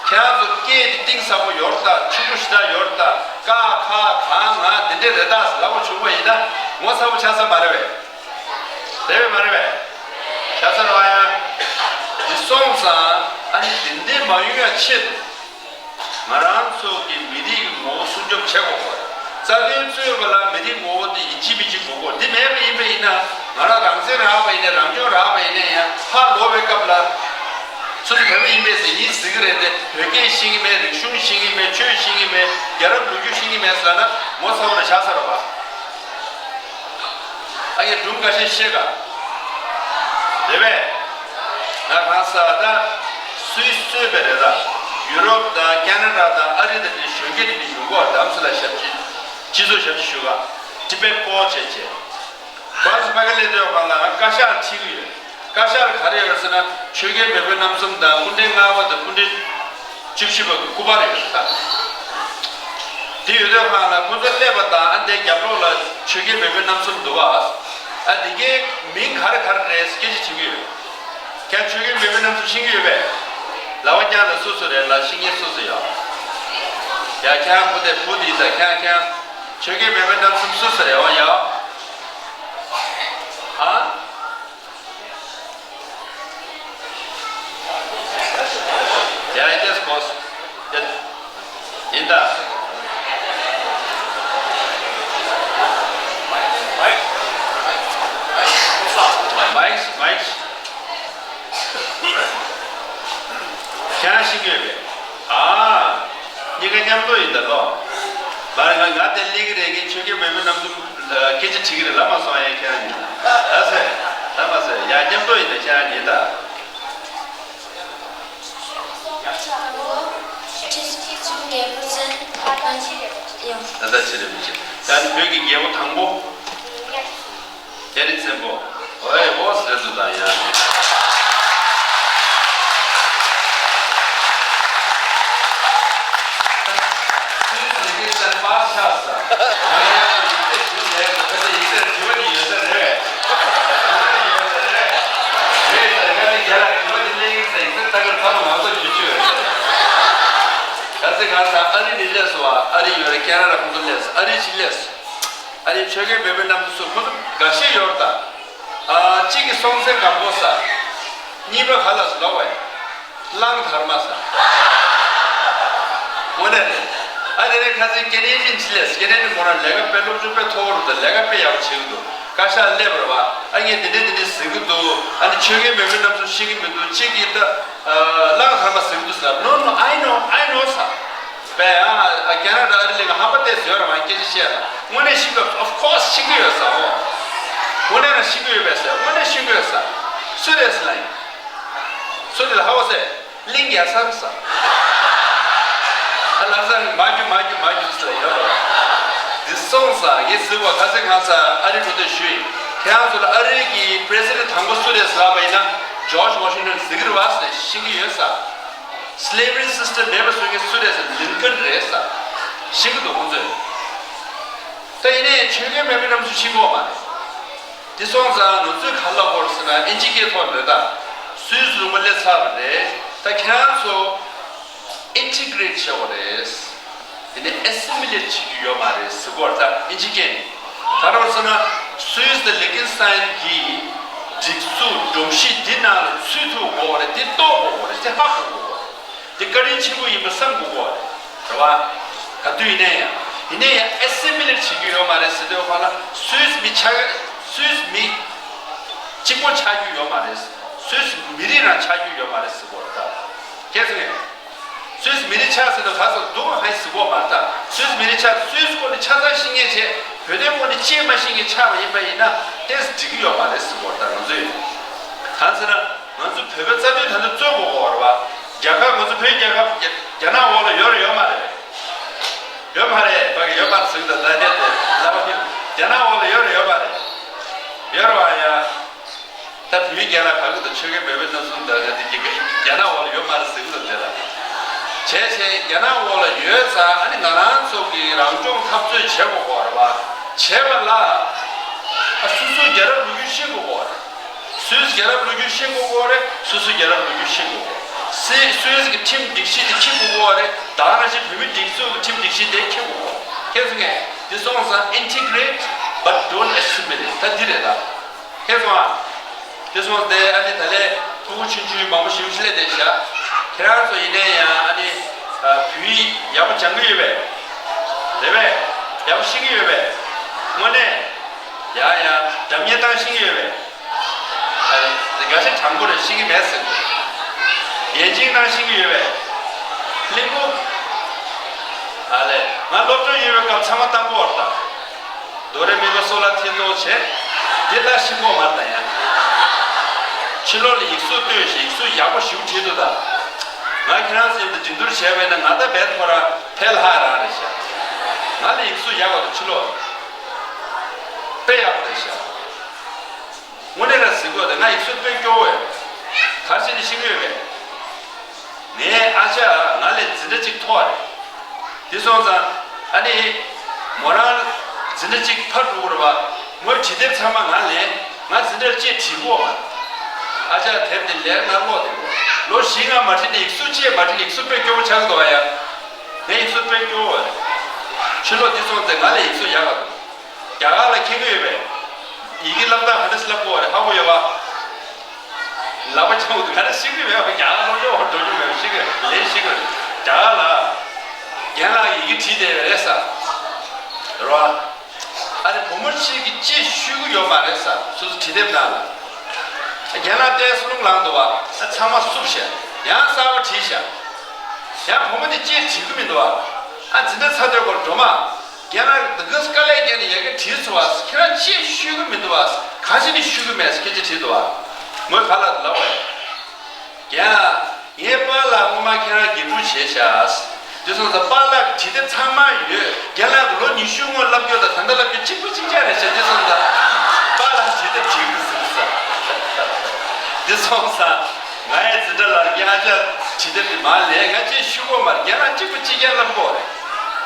ཁྱེད་རང་ཚོ་སྐད་དེ་གཏིང་ཟབ་པོ་ཡོད་རེད་ད། ཕྱུག་པོ་ཞེ་དྲག་ཡོད་རེད་ད། ཀ་ཁ་ག་ང་དེ་འདྲས་རེད་ད་ཟེར་ལབ་དགོས་བྱུང་བ་ཡིན་ན་ངོ་ཚ་པོ་ཆགས་ས་མ་རེད་པས། རེད་པས་མ་རེད་པས། ཤ་ཚ་ར་བ་ཡ། འདི་སོང་ཙང་ཨ་ནི་དེ་འདྲའི་མ་ཡོང་ཡ་ཆེད་དུ། ང་རང་ཚོ་གི་མི་རིགས་ཀྱི་ངོ་བོ་སྲུང་སྐྱོབ་བྱེད་དགོས་པ། རྩ་དོན་རྩོད་པ་ལ་མི་རིགས་ངོ་བོ་འདི་ཡིན་གཅིག་མིན་གཅིག་དགོས་དགོས། འདི་མེད་པ་ཡིན་པ་ཡིན་ན་ང་རང་རང་བཙན་རག་པ་ཡིན་ནའི་རང་སྐྱོང་རག་པ་ཡིན་ནའི་ཡང་ཕར་ལོག་པའི་སྐབས་ལ། སོ་སོ་བོད་པ་ཡིན་པས་ཟེར་ཡིན་ཟེར་གི་རེད་དེ། བོད་སྐད་ཤེས་ཀྱི་མེད། རིག་གཞུང་ཤེས་ཀྱི་མེད། ཆོས་ཤེས་ཀྱི་མེད། རྒྱལ་རབས་ལོ་རྒྱུས་ཤེས་ཀྱི་མེད་ཟེར་ན་ངོ་ཚ་བོ་རེ་ཆགས་ས་རེད་པ། ཨ་ཡེ་སྒྲུང་ཁ་ཤས་བཤད་ག་རེད་པས། ང་གང་ཟེར་ད། སུད་སི་གཙོས་པའི་རེད་ད། ཡུ་རོབ་དང་ཁ་ན་ཌ་དང་ཨ་རི་དང་དེ་གཞོན་སྐྱེས་དེ་འདྲ་ཡོང་གི་ཡོད་རེད། རྡ་རམ་ས་ལ་ཞབས་ཕྱི། སྤྱི་ཚོགས་ཞབས་ཕྱི་ཞུ་ག Tibet Post བྱས་བྱས། ཁོ་རང་ཚོ་ཕ་གི་སླེབས་དུས་ཁོ་ལ་ང་བཀའ་ཤག་ཁྲིད་ཀྱི་ཡོད། བཀའ་ཤག་ལ་ག་རེ་ཡོད་ཟེར་ན་ཆོས་རྒྱལ་མེས་དབོན་རྣམ་གསུམ་དང་སྐུ་ཕྲེང་ལྔ་པ་དང་སྐུ་ཕྲེང་བཅུ་བཞི་པ་གི་སྐུ་པར་ཡོད་ད། དེ་ཡོད་དུས་ཁོ་ལ་ཁོ་ཚོ་སླེབས་པ་དང་ཨ་འདའི་རྒྱབ་ལོགས་ལ་ཆོས་རྒྱལ་མེས་དབོན་རྣམ་གསུམ་འདུག་བ། ཨ་དེ་གའི་མིང་ག་རེ་ག་རེ་རེད་སྐད་ཆ་དྲི་གི་ཡོད། ཁྱེད་ཆོས་རྒྱལ་མེས་དབོན་རྣམ་གསུམ་ཤེས་ཀྱི་ཡོད་པས། ལག་པ་བརྐྱངས་ན་སུ་སུ་རེད་ལ་ཤེས་མཁན་སུ་སུ་ཡོད། ཡ་ཁྱེད་བུ་དེ་བུ་དེ་ད་ཁྱེད་ཁྱེད་ཆོས་རྒྱལ་མེས་དབོན་རྣམ་གསུམ་སུ་སུ་རེད་འོ་ཡ། ཨ། ཡ་ཡ་ཏེས་གོས། ཡ། ཡིན་ད། མའིག་མའིག་ཁྱེད་རང་ཤེས་ཀྱི་ཡོད་པས། ཨ། གཉིས་ཀ་མཉམ་དུ་ཡིན་ད་ལོ། མ་རེད་ང་ང་དེ་སླེབས་ཀྱི་རེད། ངས་ཆོས་རྒྱལ་མེས་དབོན་རྣམ་གསུམ་སྐད་ཆ་དྲིས་ཀྱི་རེད་ལབ་མ་སོང་ཨ་ཡ་ཁྱེད་རང་ཡིན་ད། ལགས་སེ། ལབ་མ་སོང་ཡ་མཉམ་དུ་ཡིན་ད་ཁྱེད་རང་ཡིན་ད། ད་ལྟ་ཕྱི་རེད་མི་ཤེས། ད་ནི་བོད་ཀྱི་རྒྱལ་པོ་དང་པོ། རྒྱ་རི་བཙན་པོ། ཨོའི་ཨོ་ཟེར་དུ་དང་ཡང་། སུད་སི་ལི་ཁེན་སི་ ཡོད་རེད། ཁེ་ན་ཌ་ཁོང་ཚོ་སླེབས་སོང་། ཨ་རི་ཕྱིན་སླེབས་སོང་། ཨ་རི་ཆོས་རྒྱལ་མེས་པོའི་གནམ་ཐོ་སུ་ཁོང་ཚོ་འགའ་ཤས་ཡོད་རེད་ད། ཨ་གཅིག་གིས་སྲོང་བཙན་སྒམ་པོ་ཟེར། གཉིས་པ་ག་ལ་ཟེར་ལབ་པས། གླང་དར་མ་ཟེར། དངོས་གནས་རེད། ཨ་དེ་ནས་ཁ་སང་སྐྱེ་གནས་ཅིག་ཕྱིན་སླེབས་སོང་། སྐྱེ་གནས་ནི་མོ་རང་ལས་ཀ་དཔེ་སློབ་སྦྱོང་དཔེ་མཐོ་པོ་རེད་ད། ལས་ཀ་དཔེ་ཡག་པོ་བྱེད་ཀྱི་འདུག་བཀའ་ཤག་སླེབས་པ་རེད་པ། ཨ་ངས་འདི་འདྲས་འདི་འདྲས་ཟེར་གྱི་འདུག་ཨ་ནི་ཆོས་རྒྱལ་མེས་པོའི་གནམ་ཐོ་ཤེས་ཀྱི་མི་འདུག་གཅིག་གིས་ད་གླང་དར་མ་ཟེར་གྱི་འདུག་ཟེར། No, no, I know, I know ཟེར། པས། ཨ་ཁེ་ན་ཌ་ཨ་རི་གླིང་ག་ཧམ་པ་ཏོག་ཙམ་ཡོད་རེད་པ། སྐད་ཆ་བཤད་ན། དངོས་གནས་ཤེས་ཀྱི་ཡོད། Of course ཤེས་ཀྱི་ཡོད་ཟེར། འོ། དངོས་གནས་རང་ཤེས་ཀྱི་ཡོད་པས་ཟེར། དངོས་གནས་ཤེས་ཀྱི་ཡོད་ཟེར། སུ་རེད་ཟེར་ལབ་ཡིན། སུ་རེད་ལབ་ཧ་གོ་སོང་། གླིང་གེ་སར་ཟེར། ཨ་ལགས་སོ། མ་རྒྱུག་མ་རྒྱུག་མ་རྒྱུག་ཟེར་ཡོད་རེད་པ། འདི་སོང་ཙང་ངས་ཟེར་བ། ཁ་སང་ཁ་སང་ཨ་རི་འགྲོ་དུས་ཞུས་ཡིན། ཁྱེད་རང་ཚོ་ལ་ཨ་རི་གི་པི་རེ་སི་ཌེན་ཊི་དང་པོ་སུ་རེད་ཟེར་ལབ་པ་ཡིན་ན། ཇོརྗ་ཝ་ཤིང་ཊོན་ཟེར་གྱི་རེད་པ་ཟེར། ཤེས་ཀྱི་ཡོད་ཟེར། སི་ལེ་ཝ་རི་སི་སི་ཊམ་མེད་པ་བཟོ་མཁན་སུ་རེད་ཟེར། ལིན་ཁོན་རེད་ཟེར། ཤེས་ཀྱི་འདུག་ཁོང་ཚོས། ད་ཡིན་ནའི་ཆོས་རྒྱལ་མེས་པོའི་གནམ་ཐོ་ཤེས་ཀྱི་ཡོད་མ་རེད། དེ་སོང་ཙང་ང་ཚོས་ག་རེ་ལབ་དགོས་རེད་ཟེར་ན། ཨིན་ཇི་སྐད་ཐོག་ནས་ད་སུད་སི་ལུང་པ་སླེབས་ཚར་བ་རེད། ད་ཁྱེད་རང་ཚོ་ཨིན་ཊི་གྷི་རེཊ་བྱེད་དགོས་རེད། དེ་ནས་ཨེ་སི་མི་ལེཊ་བྱེད་རྒྱུ་ཡོད་མ་རེད་ཟེར་གྱི་ཡོད་རེད། ད་ཨིན་ཇི་སྐད་ནས། ག་རེ་ཟེར་ན། སུད་སི་དང་ལི་ཁེན་སི་ཐན་གྱི་སྒྲིག་འཛུགས་སྒྲོམ་གཞི་འདི་ནང་ལ་ཚུད་ཐུབ་དགོས་རེད། དེ་རྟོགས་དགོས་རེད། དེ་ཧ་གོ་དགོས་རེད། དེ་བཀའ་དྲིན་ཆེན་པོ་ཡིན་པ་བསམ་དགོས་རེད། རེད་པ། ག་དུས་ཡིན་ནའི་ཡང་། ཡིན་ནའི་ཡང་ཨེ་སི་མི་ལེཊ་བྱེད་རྒྱུ་ཡོད་མ་རེད་ཟེར་དུས་ཁོ་ལ་སུད་སི་མི་ཆགས། སུད་སི་མི་གཅིག་པོ་ཆགས་རྒྱུ་ཡོད་མ་རེད། སུད་སི་མི་རིགས་རང་ཆགས་རྒྱུ་ཡོད་མ་རེད་ཟེར་གྱི་ཡོད་རེད་ད། ཁྱེད་ཚོ་ངས། སུད་སི་མི་རིགས་ཆགས་ཟེར་དུས་ག་ཚོད་སྡུག་ཧ་ཡིན་ཟེར་གྱི་ཡོད་མ་རེད་ད། སུད་སི་མི་རིགས་ཆགས། སུད་སི་སྐོར་ནས་ཆ་ཚང་ཤེས་མཁན་བྱས། བོད་དོན་སྐོར་ནས་ཅིས་མ་ཤེས་མཁན་ཆགས་པ་ཡིན་པ་ཡིན་ན་ཏོག་ཙམ་འགྲིག་གི་ཡོད་མ་རེད་ཟེར་གྱི་ཡོད་རེད་ད། ང་ཚོས་གང་ཟེར་ན། ང་ཚོ་བོད་པའི་རྩ་དོན་ད་ལྟ་རྩོད་དགོས་ཀྱི་ཡོད་རེད་པ། རྒྱ་གར། ང་ཚོ་བོད་རྒྱལ་ཁབ་རྒྱ་རྒྱ་ནག་འོག་ལ་ཡོད་རེད་ཡོད་མ་རེད། ཡོད་མ་རེད། ཕ་གི་ཡོད་མ་རེད་ཟེར་གྱི་འདུག་ད་ལྟ་དེ་ལབ་པ་ཡིན། རྒྱ་ནག་འོག་ལ་ཡོད་རེད་ཡོད་མ་རེད། ཡོད་རེད་པ་ཡ། ད་བོད་རྒྱ་ལ་ག་གི་དང་ཆོས་རྒྱལ་བོད་པའི་གནམ་ཐོ་འདི་རྒྱ་རྒྱ་ནག་འོག་ལ་ཡོད་མ་རེད་ཟེར་གྱི་འདུག་དེ་ལ། བྱས་བྱས་རྒྱ་ནག་འོག་ལ་ཡོད་ཙང་ཨ་ནི་ང་རང་ཚོ་གི་རང་སྐྱོང་འཐབ་རྩོད་བྱེད་དགོས་ཀྱི་ཡོད་རེད་པ། བྱས་པ་ལ། ཨ་སོ་སོའི་རྒྱལ་རབས་ལོ་རྒྱུས་ཤེས་དགོས་ཀྱི་ཡོད་རེད། སུད་སི་རྒྱལ་རབས་ལོ་རྒྱུས་ཤེས་དགོས་ཀྱི་ཡོད་རེད། སོ་སོའི་རྒྱལ་རབས་ལོ་རྒྱུས་ཤེས་དགོས་ཀྱི་ཡོད་རེད། སི་སུད་སི་གི་ཁྲིམས་སྒྲིག་གཞི་དེ་འཁྱེར་དགོས་ཀྱི་ཡོད་རེད། ད་ག་ནང་བཞིན་བོད་མིའི་སྒྲིག་འཛུགས་ཀྱི་ཁྲིམས་སྒྲིག་གཞི་དེ་འཁྱེར་དགོས་ཀྱི་ཡོད་རེད། ཁྱེད་ཚོ་ངས་འདི་སོང་ཙང་integrate but don't assimilate ད་འདི་རེད་ད། ཁྱེད་སོང་ཨ། དེ་སོང་སྟེ་ཨ་ནི་ད་ལས་ཕྲུ་གུ་ཆུང་ཆུང་མང་པོ་ཞིག་སླེབས་བསྡད་ཤག་ཁྱེད་རང་ཚོ་ཡིན་ནའི་ཡང་ཨ་ནི་བོད་ཡིག་ཡག་པོ་སྦྱང་གི་ཡོད་པས། རེད་པས། ཡག་པོ་ཤེས་ཀྱི་ཡོད་པས། དངོས་གནས། ཡ་ཡ། སྒྲ་སྙན་བཏང་ཤེས་ཀྱི་ཡོད་པས། ཨ་ནི་འགའ་ཤས་དྲང་པོ་རེད། ཤེས་ཀྱི་མེད་ཟེར། ཡན་ཅིང་བཏང་ཤེས་ཀྱི་ཡོད་པས། གླིང་བུ། ཨ་ལས། ང་སློབ་གྲྭ་ཡོད་པའི་སྐབས་ཚང་མ་བཏང་གི་ཡོད་རེད་ད། དོ་རེ་མི་ཕ་སོ་ལ་ཐེ་ཏོ་བྱས། འདི་ལྟ་ཤེས་ཀྱི་ཡོད་མ་རེད་ད་ཡ། ཕྱི་ལོགས་ལ་ཡིག་གཟུགས་ལྟོས་ཤིག་ཡིག་གཟུགས་ཡག་པོ་ཞེ་པོ་བྲིས་འདུག་ད། ང་ཁྱེད་རང་ཚོ་མཉམ་དུ་འགྲན་བསྡུར་བྱས་པས་ན་ང་ད་བས་ཐོ་ར་ཕལ་ཧ་རང་རེད་ཤག་ང་ལ་ཡིག་གཟུགས་ཡག་པ་དང་ཕྱི་ལོགས་དཔེ་ཡག་པོ་རེད་ཤག་དངོས་གནས་ར་ཟེར་དགོས་ད། ང་ཡིག་གཟུགས་དཔེ་སྐྱོ་བོ་ཡོད། ག་རེ་བྱས་ནས་ཤེས་ཀྱི་ཡོད་པས། ངའི་ཨ་ཅག་ང་ལས་འཛིན་གྲྭ་གཅིག་མཐོ་བ་རེད། དེ་སོང་ཙང་ཨ་ནི། མོ་རང་འཛིན་གྲྭ་གཅིག་ཕར་འགྲོ་གི་རེད་པ། མོའི་བྲིས་དེབ་ཚང་མ་ང་ལེན། ང་འཛིན་གྲྭར་ཅིག་བྲིས་གོ་བ། ཨ་ཅག་དེབ་དེ་ལེན་ང་ཀློག་བསྡད་གོ། ལོ་བཞི་ལྔ་མ་བྲིས་ནས་ཡིག་གཟུགས་ཅིག་མ་བྲིས་ནས་ཡིག་གཟུགས་དཔེ་སྐྱོ་བོ་ཆགས་ཀྱི་འདུག་ཨ་ཡ། ངའི་ཡིག་གཟུགས་དཔེ་སྐྱོ་བོ་རེད། ཕྱི་ལོགས་འདི་སོང་ཙང་ང་ལས་ཡིག་གཟུགས་ཡག་ག་འདུག་རྒྱ་གར་ལ་མཁྱེན་གྱི་ཡོད་པས། ཡི་གེ་བསླབ་སྟངས་ག་འདྲ་སེ་བསླབ་དགོས་པ་རེད་ཧ་གོ་ཡོད་པ། ལག་པ་འཆང་དུས་ག་འདྲ་ཤེས་ཀྱི་མེད་པ། རྒྱ་གར་སློབ་སྦྱོང་བ་འགྲོ་རྒྱུ་མེད་པ་ཤེས་ཀྱི་ལས་ཤེས་ཀྱི་རེད། རྒྱ་གར་ལ་རྒན་ལགས་ཡི་གེ་བྲིས་བསྡད་པ་རེད་ས། རེད་བ། ཨ་ནི་བུ་མོ་གཅིག་གིས་ཅིག་ཤེས་ཀྱི་ཡོད་མ་རེད་ས། སོ་སོ་བྲིས་དེབ་ནང་ལ། རྒན་ལགས་ཏོག་ཙམ་རླུང་ལངས་འདུག་བ། ཨ་ཚང་མ་བསུབས་ཤག་ཡང་གསར་པ་བྲིས་ཤག་ཡང་བུ་མོ་དེ་ཅིག་བྲིས་ཀྱི་མི་འདུག་བ། ཨ་འཛིན་གྲྭ་ཚར་དུས་སྐོར་སྒྲོལ་མ། རྒན་ལགས་འདི་ག་དཀའ་ལས་བརྒྱབ་ནས་ཡ་གི་བྲིས་སོང་བ། ཁྱེད་རང་ཅིག་ཤེས་ཀྱི་མི་འདུག་བ། གང་བྱས་ནས་ཤེས་ཀྱི་མེད་ཟེར་སྐད་ཆ་དྲིས་འདུག་བ། མོས་ག་ལ་ལབ་པ་ཡིན། རྒན་ལགས། ངའི་པཱ་ལགས་སྔོན་མ་ཁྱེད་རང་དགེ་ཕྲུག་བྱས་ཤག་དེ་སོང་ཙང་པཱ་ལགས་ཀྱི་བྲིས་དེབ་ཚང་མ་ཡོད། རྒན་ལགས་ཀྱིས་ལོ་ཉི་ཤུ་སྔོན་བསླབ་རྒྱུ་དང་ད་ལྟ་བསླབ་རྒྱུ་གཅིག་པ་གཅིག་རྐྱང་རེད་ཤག་དེ་སོང་ཙང་པཱ་ལགས་བྲིས་དེབ་བྲིས་འདུག་ཟེར་ས། དེ་སོང་ཙང་ང་ཡི་འཛིན་གྲྭ་ལ་རྒན་ཨ་ཅག་བྲིས་དེབ་དེ་མར་ལེན། ང་ཅིག་ཤེས་ཀྱི་ཡོད་མ་རེད། རྒན་ལགས་གཅིག་པ་གཅིག་རྐྱང་བསླབ་ཀྱི་ཡོད་རེད།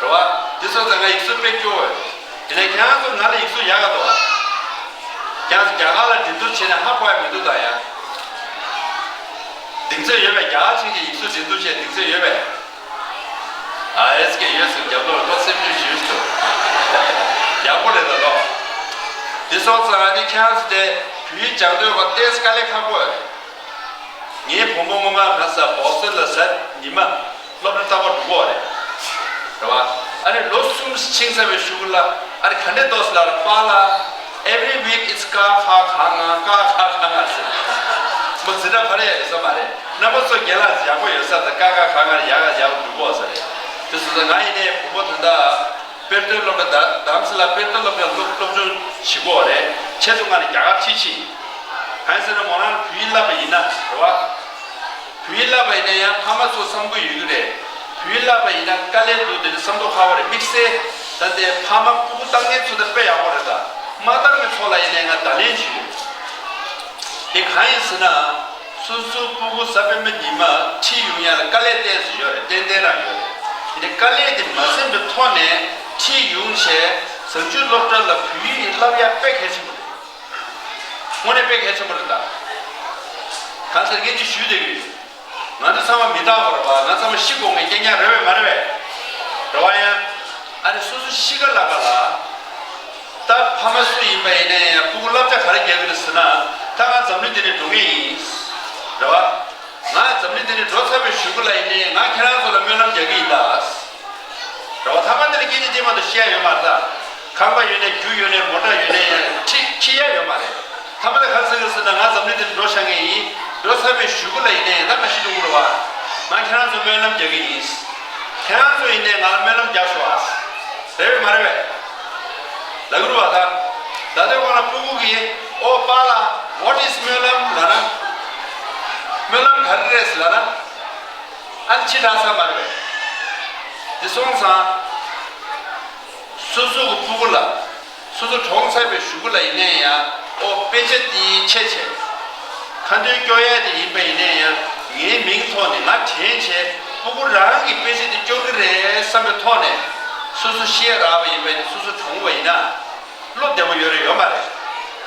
རེད་བ། དེ་སོང་ཙང་ང་ཡིག་གཟུགས་དཔེ་སྐྱོ་བོ་ཡོད། དེ་ནས་ཁྱེད་རང་ཚོ་ང་ལ་ཡིག་གཟུགས་ཡག་ག་འདུག་བ། ཁྱེད་རང་ཚོ་རྒྱ་གར་ལ་འགྲན་བསྡུར་བྱས་ནས་ཧ་གོ་ཡ་མི་འདུག་ད་ཡ། གདེང་ཚོད་ཡོད་པས། རྒྱ་གར་ཕྱིན་གྱི་ཡིག་གཟུགས་འགྲན་བསྡུར་བྱས་གདེང་ཚོད་ཡོད་པས། ཨ་ཨེ་སི་ཀེ་ཡོད་ཟེར་རྒྱབ་ལོག་ལ་ལོ་སེམས་ཤུགས་ཞུས་སོ། ཡག་པོ་རེད་ད་ལོ། དེ་སོང་ཙང་ཨ་ནི་ཁྱེད་རང་ཚོ་དེ་བོད་ཡིག་སྦྱང་འདོད་པ་ཏོག་ཙམ་དཀའ་ལས་ཁག་པོ་ཡོད་རེད། ངའི་བུ་མོ་སྔོན་མ་ག་ས་བོ་སི་ཊོན་ལ་གཟའ་ཉི་མ་སློབ་གྲྭ་ལྟ་བར་འགྲོ་གི་ཡོད་རེད། རེད་བ། ཨ་ནི་ལོ་གསུམ་ཕྱིན་ཚར་བའི་གཞུག་ལ་ཨ་ནི་ག་འདྲས་འདུག་ཟེར་ལབ་ན་པཱ་ལགས། Every week it's ཀ་ཁ་ག་ང་ཀ་ཁ་ག་ང་ཟེར། མོ་འཛིན་གྲྭ་ཕར་ཡ་ཡོད་ས་མ་རེད། རྣམ་པ་ཚོ་རྒན་ལགས་ཡག་པོ་ཡོད་ས་དང་ཀ་ཁ་ག་ང་ཡག་ཡག་འགྲོ་གི་ཡོད་ས་རེད། དེ་སོང་ཙང་ང་ཡིན་ནའི་བུ་མོ་ད་ལྟ་དཔེ་སྟོན་སློབ་གྲྭ་ད་དམ་སི་ལ་དཔེ་སྟོན་སློབ་གྲྭ་སློབ་སློབ་སྦྱོང་བྱེད་ཀྱི་ཡོད་རེད། ཆེད་དུ་ང་ནི་རྒྱ་གར་ཁྲིད་ཕྱིན། གང་ཡིན་ཟེར་ན་མོ་རང་བོད་ཡིག་བསླབ་པ་ཡིན་ན་རེད་བ། བོད་ཡིག་བསླབ་པ་ཡིན་ན་ཡང་ཕ་མ་ཚོ་བསམ་དགོས་ཡོད་ཀྱི་རེད། བོད་ཡིག་བསླབ་པ་ཡིན་ན་དཀའ་ལས་འདུག་དེ་ནི་བསམ་བློ་ཁག་པོ་རེད། དམིགས་བསལ་ད་ལྟའི་ཕ་མ་སྤུ་གུ་བཏང་མཁན་ཚོ་ད་དཔེ་ཡག་པོ་རེད། ད་མ་བཏང་མཁན་ཚོ་ལ་ཡིན་ནའི་ང་བརྡ་ལན་ཞུ་ཡོད། དེ་གང་ཡིན་ཟེར་ན། སོ་སོའི་སྤུ་གུ་གཟའ་སྤེན་པ་ཉི་མ་ཁྲིད་ཡོང་ཡ་ལ་དཀའ་ལས་ཏོག་ཙམ་ཡོད་རེད། ཏན་ཏན་རང་ཡོད་རེད། དེ་ནི་དཀའ་ལས་དེ་མ་ཟིན་པའི་ཐོག་ནས་ཁྲིད་ཡོང་བྱས་གཟའ་མཇུག་སློབ་གྲྭ་ལ་བོད་ཡིག་བསླབ་ཡ་དཔེ་གལ་ཆེན་པོ་རེད། དངོས་གནས་དཔེ་གལ་ཆེན་པོ་རེད་ད། གང་ཟེར་ངས་འདི་ཞུས་བསྡད་ཀྱི་ཡོད། ང་ཚོ་ཚང་མ་མི་རྟག་པ་རེད་བ། ང་ཚང་མ་ཤི་དགོས་ངེས་རྐྱང་རྐྱང་རེད་བས་མ་རེད་བས། རེད་བ་ཡ། ཨ་ནི་སོ་སོ་ཤི་ཁ་ལ་ཁ་ལ། ད་ཕ་མ་སུ་ཡིན་པ་ཡིན་ནའི་ཡང་སྤུ་གུ་བསླབ་བྱ་ག་རེ་རྒྱག་གི་རེད་ཟེར་ན། ད་ང་འཛམ་གླིང་འདི་ནས་འགྲོ་ངེས་ཡིན། རེད་བ། ང་འཛམ་གླིང་འདི་ནས་འགྲོ་ཚར་བའི་གཞུག་གུ་ལ་ཡིན་ནའི་ང་ཁྱེད་རང་ཚོ་ལ་སྨོན་ལམ་རྒྱག་གི་ཡིན་ད། རེད་བ། ཐ་མ་འདི་ལ་སྐད་ཆ་དེ་མ་གཏོགས་བཤད་ཡ་ཡོད་མ་རེད་ད། ཁང་པ་ཡོད་ནའི་རྒྱུ་ཡོད་ནའི་མོ་ཊ་ཡོད་ནའི་ཁྲིད་ཁྲིད་ཡ་ཡོད་མ་རེད། ཐ་མ་ད་ག་རེ་ཟེར་གི་ཟེར་ན་ང་འཛམ་གླིང་འདི་ནས་འགྲོ་ཤག་ངེས་ཡིན། འགྲོ་ཚར་བའི་གཞུག་གུ་ལ་ཡིན་ནའི་ད་ང་ཤི་འགྲོ་གི་རེད་བ། ང་ཁྱེད་རང་ཚོ་སྨོན་ལམ་རྒྱག་གི་ཡིན། ཁྱེད་རང་ཚོ་ཡིན་ནའི་ང་ལ་སྨོན་ལམ་རྒྱག་ཤོག་ཨ། རེད་བས་མ་རེད་བས། ལབ་ཀྱི་རེད་བ་ད། ད་ལྟའི་སྒང་ལ་སྤུ་གུ་གིས་ཨོ་པཱ་ལགས། What is སྨོན་ལམ་ལབ་ན། སྨོན་ལམ་ག་རེ་རེད་ལབ་ན། ཨ་ནི་ཕྱི་དྲགས་ས་མ་རེད་བས། དེ་སོང་ཙང་། སོ་སོ་གི་སྤུ་གུ་ལ། སོ་སོ་གྲོངས་ཚར་བའི་གཞུག་གུ་ལ་ཡིན་ནའི་ཡང་ཨོ་དཔེ་ཆ་འདི་ཆེ་ཆེ། ཁ་འདོན་སྐྱོར་ཡས་དེ་ཡིན་པ་ཡིན་ནའི་ཡང་ངའི་མིང་ཐོག་ནས་ང་དྲན་བྱས་སྤུ་གུ་རང་གིས་དཔེ་ཆ་འདི་སྐྱོར་གི་རེད་བསམ་པའི་ཐོག་ནས་སོ་སོ་ཤི་ཡ་རག་པ་ཡིན་པ་ཡིན་ན། སོ་སོ་གྲོངས་པ་ཡིན་ན། བློ་བདེ་པོ་ཡོད་རེད་ཡོད་མ་རེད།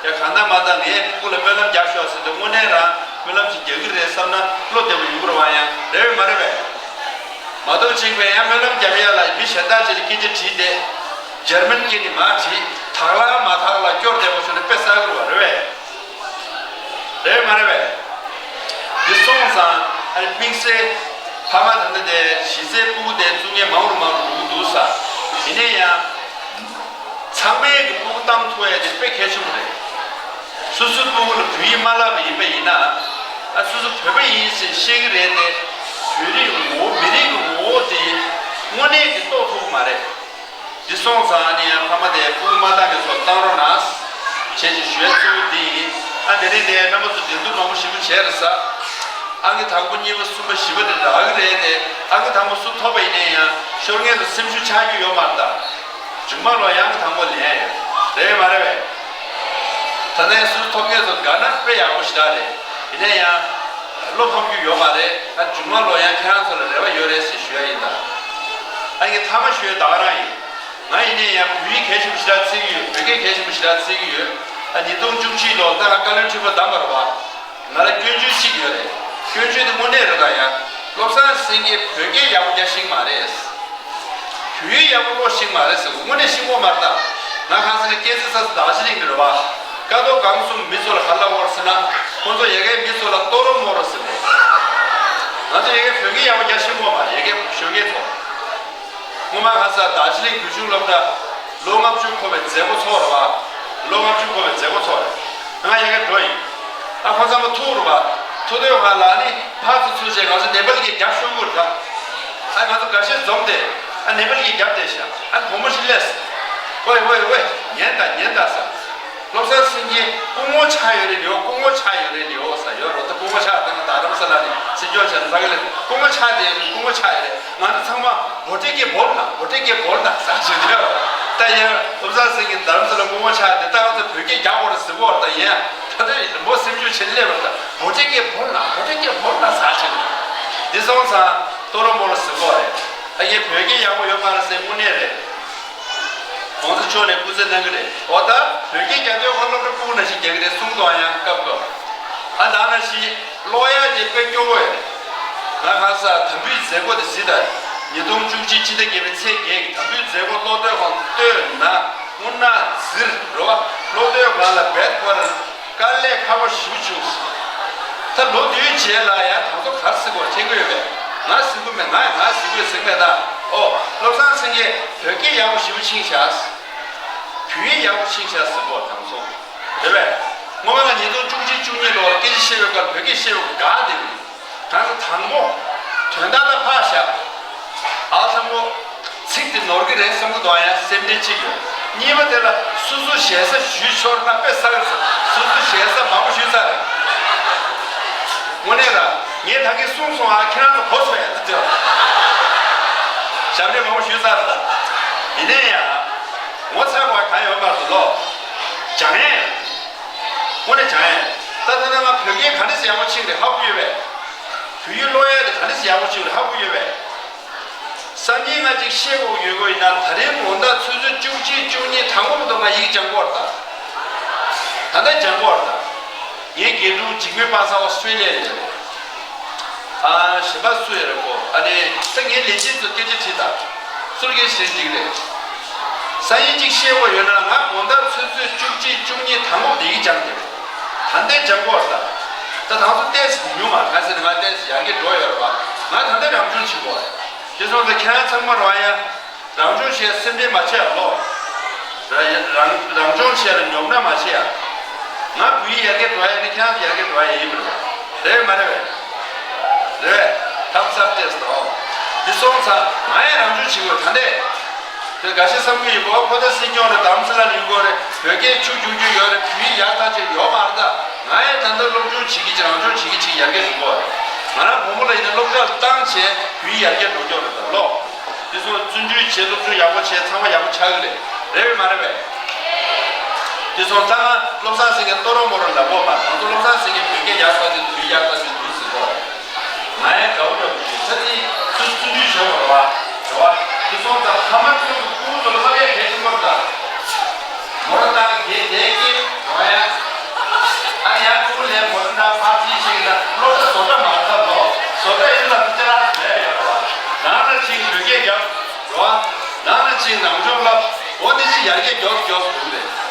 ཡ་གང་ལྟར་མ་ལྟར་ངའི་སྤུ་གུ་ལ་སྨོན་ལམ་རྒྱག་ཤོག་ཟེར་དུས་དངོས་གནས་རང་སྨོན་ལམ་ཅིག་རྒྱག་གི་རེད་བསམ་ན་བློ་བདེ་པོ་ཡོང་གི་རེད་བ། ཡང་རེད་བས་མ་རེད་བས། མ་གཏོགས་གཅིག་པའི་ཡང་སྨོན་ལམ་རྒྱབ་ཡ་ལ་མི་གཞན་དག་ཅིག་ལ་སྐད་ཆ་དྲིས་ཏེ། འཇར་མན་སྐད་ནས་མར་དྲིས། དག་ལ་མ་དག་ལ་སྐྱོར་བདེ་པོ་བྱུང་ན་དཔེ་བསགས་གི་རེད་བ། རེད་བས། རེད་མ་རེད་བས། འདི་སོང་ཙང་ཨ་ནི་དམིགས་བསལ་ཕ་མ་ད་ལྟ་དེ་གཞི་རྩའི་སྤུ་གུ་དེ་བཙུགས་མཁན་མང་རུ་མང་རུ་འགྲོ་གི་འདུག་ས། ཡིན་ན་ཡང་། ཚང་མས་ཀྱི་སྤུ་གུ་བཏང་ཐུབ་ཡ་དེ་དཔེ་གལ་ཆེན་པོ་རེད། སོ་སོའི་སྤུ་གུ་ལ་བོད་ཡིག་མ་བསླབ་པ་ཡིན་པ་ཡིན་ན། ཨ་སོ་སོ་བོད་པ་ཡིན་ཟེར་བཤད་ཀྱི་རེད་དེ། བོད་རིགས་ངོ་བོ་མི་རིགས་ཀྱི་ངོ་བོ་དེ་དངོས་གནས་ཀྱི་རྟོགས་ཐུབ་ཀྱི་མ་རེད། འདི་སོང་ཙང་ཨ་ནི་ཡང་ཕ་མ་དེ་སྤུ་གུ་མ་བཏང་མཁན་ཚོ་བཏང་རོགས་གནང་། བྱས་ཅིག་ཞུ་ཡ་གཙོ་བོ་འདི་ཡིན། ཨ་དེ་རིང་དེ་རྣམ་པ་ཚོ་འགྲན་བསྡུར་མང་པོ་ཞེ་པོ་བྱས་རེད་ས། ཨང་ཀི་དང་པོ་གཉིས་པ་གསུམ་པ་བཞི་པ་དེ་རག་གི་རེད་དེ། ཨང་ཀི་དང་པོ་སུ་ཐོབ་པ་ཡིན་ནའི་ཡང་ཤོར་མཁན་ཚོ་སེམས་ཤུགས་ཆག་རྒྱུ་ཡོད་མ་རེད་ད། མཇུག་མ་ལོ་ཡང་ཨང་ཀི་དང་པོ་ལེན་ཡ་ཡོད་རེད་མ་རེད་བས། ད་ནས་སུ་ཐོབ་མཁན་ཚོ་དགའ་ན་དཔེ་ཡག་པོ་ཞེ་དྲག་རེད། ཡིན་ན་ཡང་། བློ་ཕམ་རྒྱུ་ཡོད་མ་རེད། ཨ་མཇུག་མ་ལོ་ཡང་ཁྱེད་རང་ཚོ་ལ་རེ་བ་ཡོད་རེད་ཟེར་ཞུ་ཡ་ཡིན་ད། ཨ་ངས་མཐའ་མ་ཞུ་ཡ་ད་ག་རང་ཡིན། ང་ཡིན་ནའི་ཡང་བོད་ཡིག་གལ་ཆེན་པོ་ཞེ་དྲག་བརྩི་གི་ཡོད། བོད་སྐད་གལ་ཆེན་པོ་ཞེ་དྲག་བརྩི་གི་ཡོད། ཨ་ཉིས་སྟོང་བཅུ་གཅིག་ལོ་ད་ང་བཀའ་བློན་ཁྲི་པ་བདམས་པ་རེད་བ། ང་ལ་སྐྱོན་བརྗོད་གཅིག་ཡོད་རེད། སྐྱོན་བརྗོད་དེ་དངོས་གནས་རེད་ད་ཡ། བློ་བཟང་སེང་གེས་བོད་སྐད་ཡག་པོ་རྒྱག་ཤེས་མ་རེད། བོད་ཡིག་ཡག་པོ་ཀློག་ཤེས་མ་རེད་ཟེར་གོ། དངོས་གནས་ཤེས་ཀྱི་ཡོད་མ་རེད་ད། ང་ཁ་སང་ནས་སྐྱེས་ཚེ་ས་ས་རྡོ་རྗེ་གླིང་གི་རེད་བ། ཀ་རྡོར་སྒང་གསུམ་མི་ཚོ་ལ་ག་རེ་ལབ་ཀྱི་ཡོད་རེད་ཟེར་ན། ཁོང་ཚོ་ཡ་གིའི་མི་ཚོ་ལ་ཏོ་རོ་མོ་རོ་ཟེར་གོ། ང་ཚོ་ཡ་གིའི་བོད་སྐད་ཡག་པོ་རྒྱག་ཤེས་ཀྱི་ཡོད་མ་རེད། ཡ་གིའི་གཞོན་སྐྱེས་ཚོ། སྔོན་མ་ཁ་སང་རྡོ་རྗེ་གླིང་བོད་གཞུང་སློབ་གྲྭ་ལོ་ལྔ་བཅུ་འཁོར་བའི་མཛད་སྒོ་ཚོགས་རེད་བ། ལོ་ལྔ་བཅུ་འཁོར་བའི་མཛད་སྒོ་ཚོགས་རེད། ང་ཡ་གིར་འགྲོ་ཡིན། ཨ་ཁོང་ཚང་མ་ཐུག་རེད་བ། ཐུག་དུས་ང་ལ་ནི་ཕར་ཚུར་ཚུར་བྱས་ང་ཚོ་ནེ་པལ་གྱི་རྒྱབ་ཤོར་གྱི་རེད་ད། ཨ་ང་ཚོ་འགའ་ཤས་འཛོམས་ཏེ། ཨ་ནེ་པལ་གྱི་རྒྱབ་བསྡད་ཤག་ཨ་བུ་མོ་ཞིག་སླེབས། ཝེ་ཝེ་ཝེ། ཉན་དང་ཉན་དང་ཟེར། བློ་བཟང་སེང་གེ་སྐུ་ངོ་ཆགས་ཡོད་རེད་ལེའོ། སྐུ་ངོ་ཆགས་ཡོད་རེད་ལེའོ་ཟེར་ཡོད་རེད། ད་སྐུ་ངོ་ཆགས་ད་ང་ད་རམ་ས་ལ་ནས་སྲིད་སྐྱོང་བྱས་ནས་ཕ་གི་ལ་སྐུ་ངོ་ཆགས་བསྡད་ཡོད་རེད། སྐུ་ངོ་ཆགས་ཡོད་རེད། ང་ཚོ་ཚང་མ་བྷོ་ཊི་ཀེ་བྷོལ་ན་བྷོ་ཊི་ཀེ་བྷོལ་ན་ཟེར་བྱས་ཡོད་རེད། ད་ཡང་བློ་བཟང་སེང་གེ་ད་རམ་ས་ལ་སྐུ་ངོ་ཆགས་ཏེ་ད་ང་ཚོ་བོད་སྐད་རྒྱག་དགོས་རེད་ཟེར་གོ་རེད། ད་ཡིན་ད་ལྟ་མོ་སེམས་ཤུགས་ཆེ་སླེབས་པ་རེད། ད་བྷོ་ཊི་ཀེ་བྷོལ་ན་བྷོ་ཊི་ཀེ་བྷོལ་ན་ཟེར་བྱས་ཡོད་རེད། འདི་སོང་ཙང་ཏོ་རོ་མོ་རོ་ཟེར་གོ་རེད། ད་ཡིན་བོད་སྐད་ཡག་པོ་ཡོད་མ་རེད་ཟེར་དངོས་གནས་རེད། གོང་ས་མཆོག་ནས་སྐུ་ཚེ་གནང་གི་རེད། འོ་ད་བོད་སྐད་རྒྱག་དུས་ཁོ་སློབ་གྲྭ་སྤུ་གུ་ནང་བཞིན་རྒྱག་གི་རེད་གསུངས་དང་ཡང་སྐབས་སྐབས། ཨ་ད་ནང་བཞིན་ཀློག་ཡག་དེ་དཔེ་སྐྱོ་བོ་ཡོད་རེད། ང་ཁ་སང་དམ་འབུལ་མཛད་སྒོ་དེ་གཟིགས་དང་ ཉིས་སྟོང་བཅུ་གཅིག་སྤྱི་ཟླ་བརྒྱད་པའི་ཚེས་བརྒྱད་ཀྱི་དམ་འབུལ་མཛད་སྒོ་སློབ་དེབ་ཁང་བཏོན་ན། དངོས་གནས་ཟེར་རོ། སློབ་དེབ་ཁང་ལ་འབད་བར་དཀའ་ལས་ཁག་པོ་ཞེ་པོ་བྱུང་། ད་ལོ་བདུན་རྗེས་ལ་ཡང་དང་ཚོ་གར་སི་གོ་ཁྱེད་ཀྱི་ཡོད་པས། ང་སི་གོ་མེད། ང་ང་སི་གོ་ཟིག་མེད་ད། ཨོ། བློ་བཟང་སེང་གེ་བོད་སྐད་ཡག་པོ་ཞེ་པོ་ཕྱིན་ཤག། བོད་ཡིག་ཡག་པོ་ཕྱིན་ཤག་སི་གོ་དང་ཚོ། རེད་པས། ངོ་མ་ང་ཉིས་སྟོང་བཅུ་གཅིག་བཅུ་གཉིས་ལོར་སྐད་ཆ་བཤད་པའི་སྐབས་བོད་སྐད་བཤད་པའི་དགའ་བསྡད་ཡོད། ད་ནི་དང་པོ། དོན་དག་ལ་ཕར་བཞག། ཨ་ལ་ཚང་པོ། ཚིག་དེ་ནོར་གི་རེད་བསམ་གི་འདུག་ཡང་སེམས་ཁྲལ་གཅིག་ཡོད། གཉིས་པ་དེ་ལ་སོ་སོ་ཞེ་ས་ཞུས་ཤོར་ན་དཔེ་བསགས་ཀྱི་འདུག། སོ་སོ་ཞེ་ས་མང་པོ་ཞུས་ཚར་རེད། དངོས་གནས་ལ་ངས་ད་གིན་གསུངས་སོང་ཨ། ཁྱེད་རང་ཚོ་གོ་སོང་ཡ་ད་དེ། ཞབས་འདྲེན་མང་པོ་ཞུས་ཚར་རེད། ཡིན་ནའི་ཡང་། ངོ་ཚ་བ་གང་ཡོད་མ་རེད་ལོ། སྦྱང་ཡས། དངོས་གནས་སྦྱང་ཡས། ད་ད་ལྟ་ང་བོད་སྐད་ག་འདྲ་ཞིག་ཡག་པོ་ཕྱིན་རེད་ཧ་གོ་ཡོད་པས། བོད་ཡིག་ཀློག་ཡས་དེ་ག་འདྲ་ཞིག་ཡག་པོ་ཕྱིན་རེད་ཧ་གོ་ཡོད་པས། སང་ཉིན་ང་ཅིག་བཤད་དགོས་ཡོད་དགོས་ཡིན་ན། ད་རེས་དགོང་དག་ཆུ་ཚོད་བཅུ་གཅིག་བཅུ་གཉིས་དང་པོ་མ་གཏོགས་ང་ཡིག་སྦྱང་གི་ཡོད་རེད་ད། ད་ལྟ་སྦྱང་གི་ཡོད་རེད་ད། ངའི་དགེ་ཕྲུག་འཇིགས་མེད་པ་སངས་ཨོ་སི་ཀྲེ་ལི་ཡ་ལ་ཡོད་རེད། ཨ། གཞན་པ་སུ་ཡོད་རེད་གོ། ཨ་ནི་ད་ངའི་ལས་བྱེད་ཚོ་སྐད་ཆ་དྲིས་དང་། སུར་སྐད་བཤད་འགྲིག་རེད། སང་ཉིན་གཅིག་བཤད་དགོས་ཡོད་ན། ང་དགོང་དག་ཆུ་ཚོད་བཅུ་གཅིག་བཅུ་གཉིས་དང་པོ་འདི་ཡིག་སྦྱང་གི་རེད། ད་ལྟའི་སྦྱང་གི་ཡོད་རེད་ད། ད་དང་ཚོ་ཏོག་ཙམ་ཉུང་མ་ག་ཟེར་ན་ང་ཏོག་ཙམ་ཡར་རྒྱས་འགྲོ་ཡོད་རེད་པ། ང་ད་ལྟ་རང་སྦྱོང་བྱེད་དགོས་རེད། དེ་སོང་ཙང་ཁྱེད་རང་ཚང་མ་རང་ཡ། རང་སྦྱོང་བྱས་སེམས་ཁྲལ་མ་བྱེད་ཡ་ལོ། རང་རང་རང་སྦྱོང་བྱས་ལ་ཉོབ་སྣང་མ་བྱེད་ཡ། ང་བོད་ཡིག་ཡར་རྒྱས་འགྲོ་ཡ་ནི་ཁྱེད་རང་ཚོ་ཡར་རྒྱས་འགྲོ་ཡ་ཡིན་པ་རེད། རེད་མ་རེད་པས། རེད་པས། ཐམ་སབ་ཏེས་དང་། འདི་སོང་ཙང་ང་ཡང་རང་སྦྱོང་བྱེད་དགོས་ད་ལྟས། དེ་འགའ་ཤས་བསམ་གྱི་ཡོད་གོ། ཁོ་ད་སྲིད་སྐྱོང་རེད། རྡ་རམ་ས་ལ་ལ་ཡོད་གོ་རེད། བོད་སྐད་ཆུ་རྒྱུག་རྒྱུ་ཡོད་རེད། བོད་ཡིག་ཡག་ཐག་ཆོད་ཡོད་མ་རེད་ད། ང་ཡང་ད་ལྟ་སློབ་སྦྱོང་བྱེད་ཀྱི་ཅིག་རང་སྦྱོང་བྱེད་ཀྱི་ཅིག་ཡར་རྒྱས་འགྲོ་གི་ཡོད་རེད། ང་རང་བུ་མོ་ལ་ཡིན་ན་སློབ་གྲྭར་བཏང་བྱས་བོད་ཡིག་ཡར་རྒྱས་འགྲོ་གི་ཡོད་རེད་ད་ལོ། དེ་སོང་བརྩོན་འགྲུས་བྱས་སློབ་སྦྱོང་ཡག་པོ་བྱས་ཚང་མ་ཡག་པོ་ཆགས་ཀྱི་རེད། རེད་པས་མ་རེད་པས། དེ་སོང་ཙང་ང་བློ་བཟང་སེང་གེ་ལྟོ་རོ་མོ་རོ་ལབ་དགོས་མ། ང་ཚོ་བློ་བཟང་སེང་གེ་བོད་སྐད་ཡག་ཐག་ཆོད་བོད་ཡག་ཐག་ཆོད་འདུག་ཟེར་གོ། ང་ཡང་དགའ་བོ་འདྲ་པོ་ཞིག་ས་ཚིགས་སུ་བརྩོན་འགྲུས་བྱེད་དགོས་རེད་པ། རེད་པ། དེ་སོང་ཙང་ཕ་མ་ཚོས་ཀྱི་སྤུ་གུ་ཚོ་ལ་བསླབ་ཡ་གལ་ཆེན་པོ་རེད་ད། མོ་རང་ནང་གི་དེ་སྐད་རོ་ཡ། ཨ་ཡ་ཁུ་ལས་མོ་རང་ནང་ཕར་ཕྱིན་ཞིག་ན་སློབ་གྲྭ་བཟོ་གྲྭ་མ་ཚར་ལོ། བཟོ་གྲྭ་ཡིན་ལ་ཅི་ར་བཟོ་ཡ་ཡོད་རེད་པ། ནང་ལ་ཕྱིན་བོད་སྐད་རྒྱབ་རོ། ནང་ལ་ཕྱིན་རང་སྦྱོང་བསླབ། འོ་དེ་ཅི་ཡར་རྒྱས་མགྱོགས་མགྱོགས་འགྲོ་གི་རེད།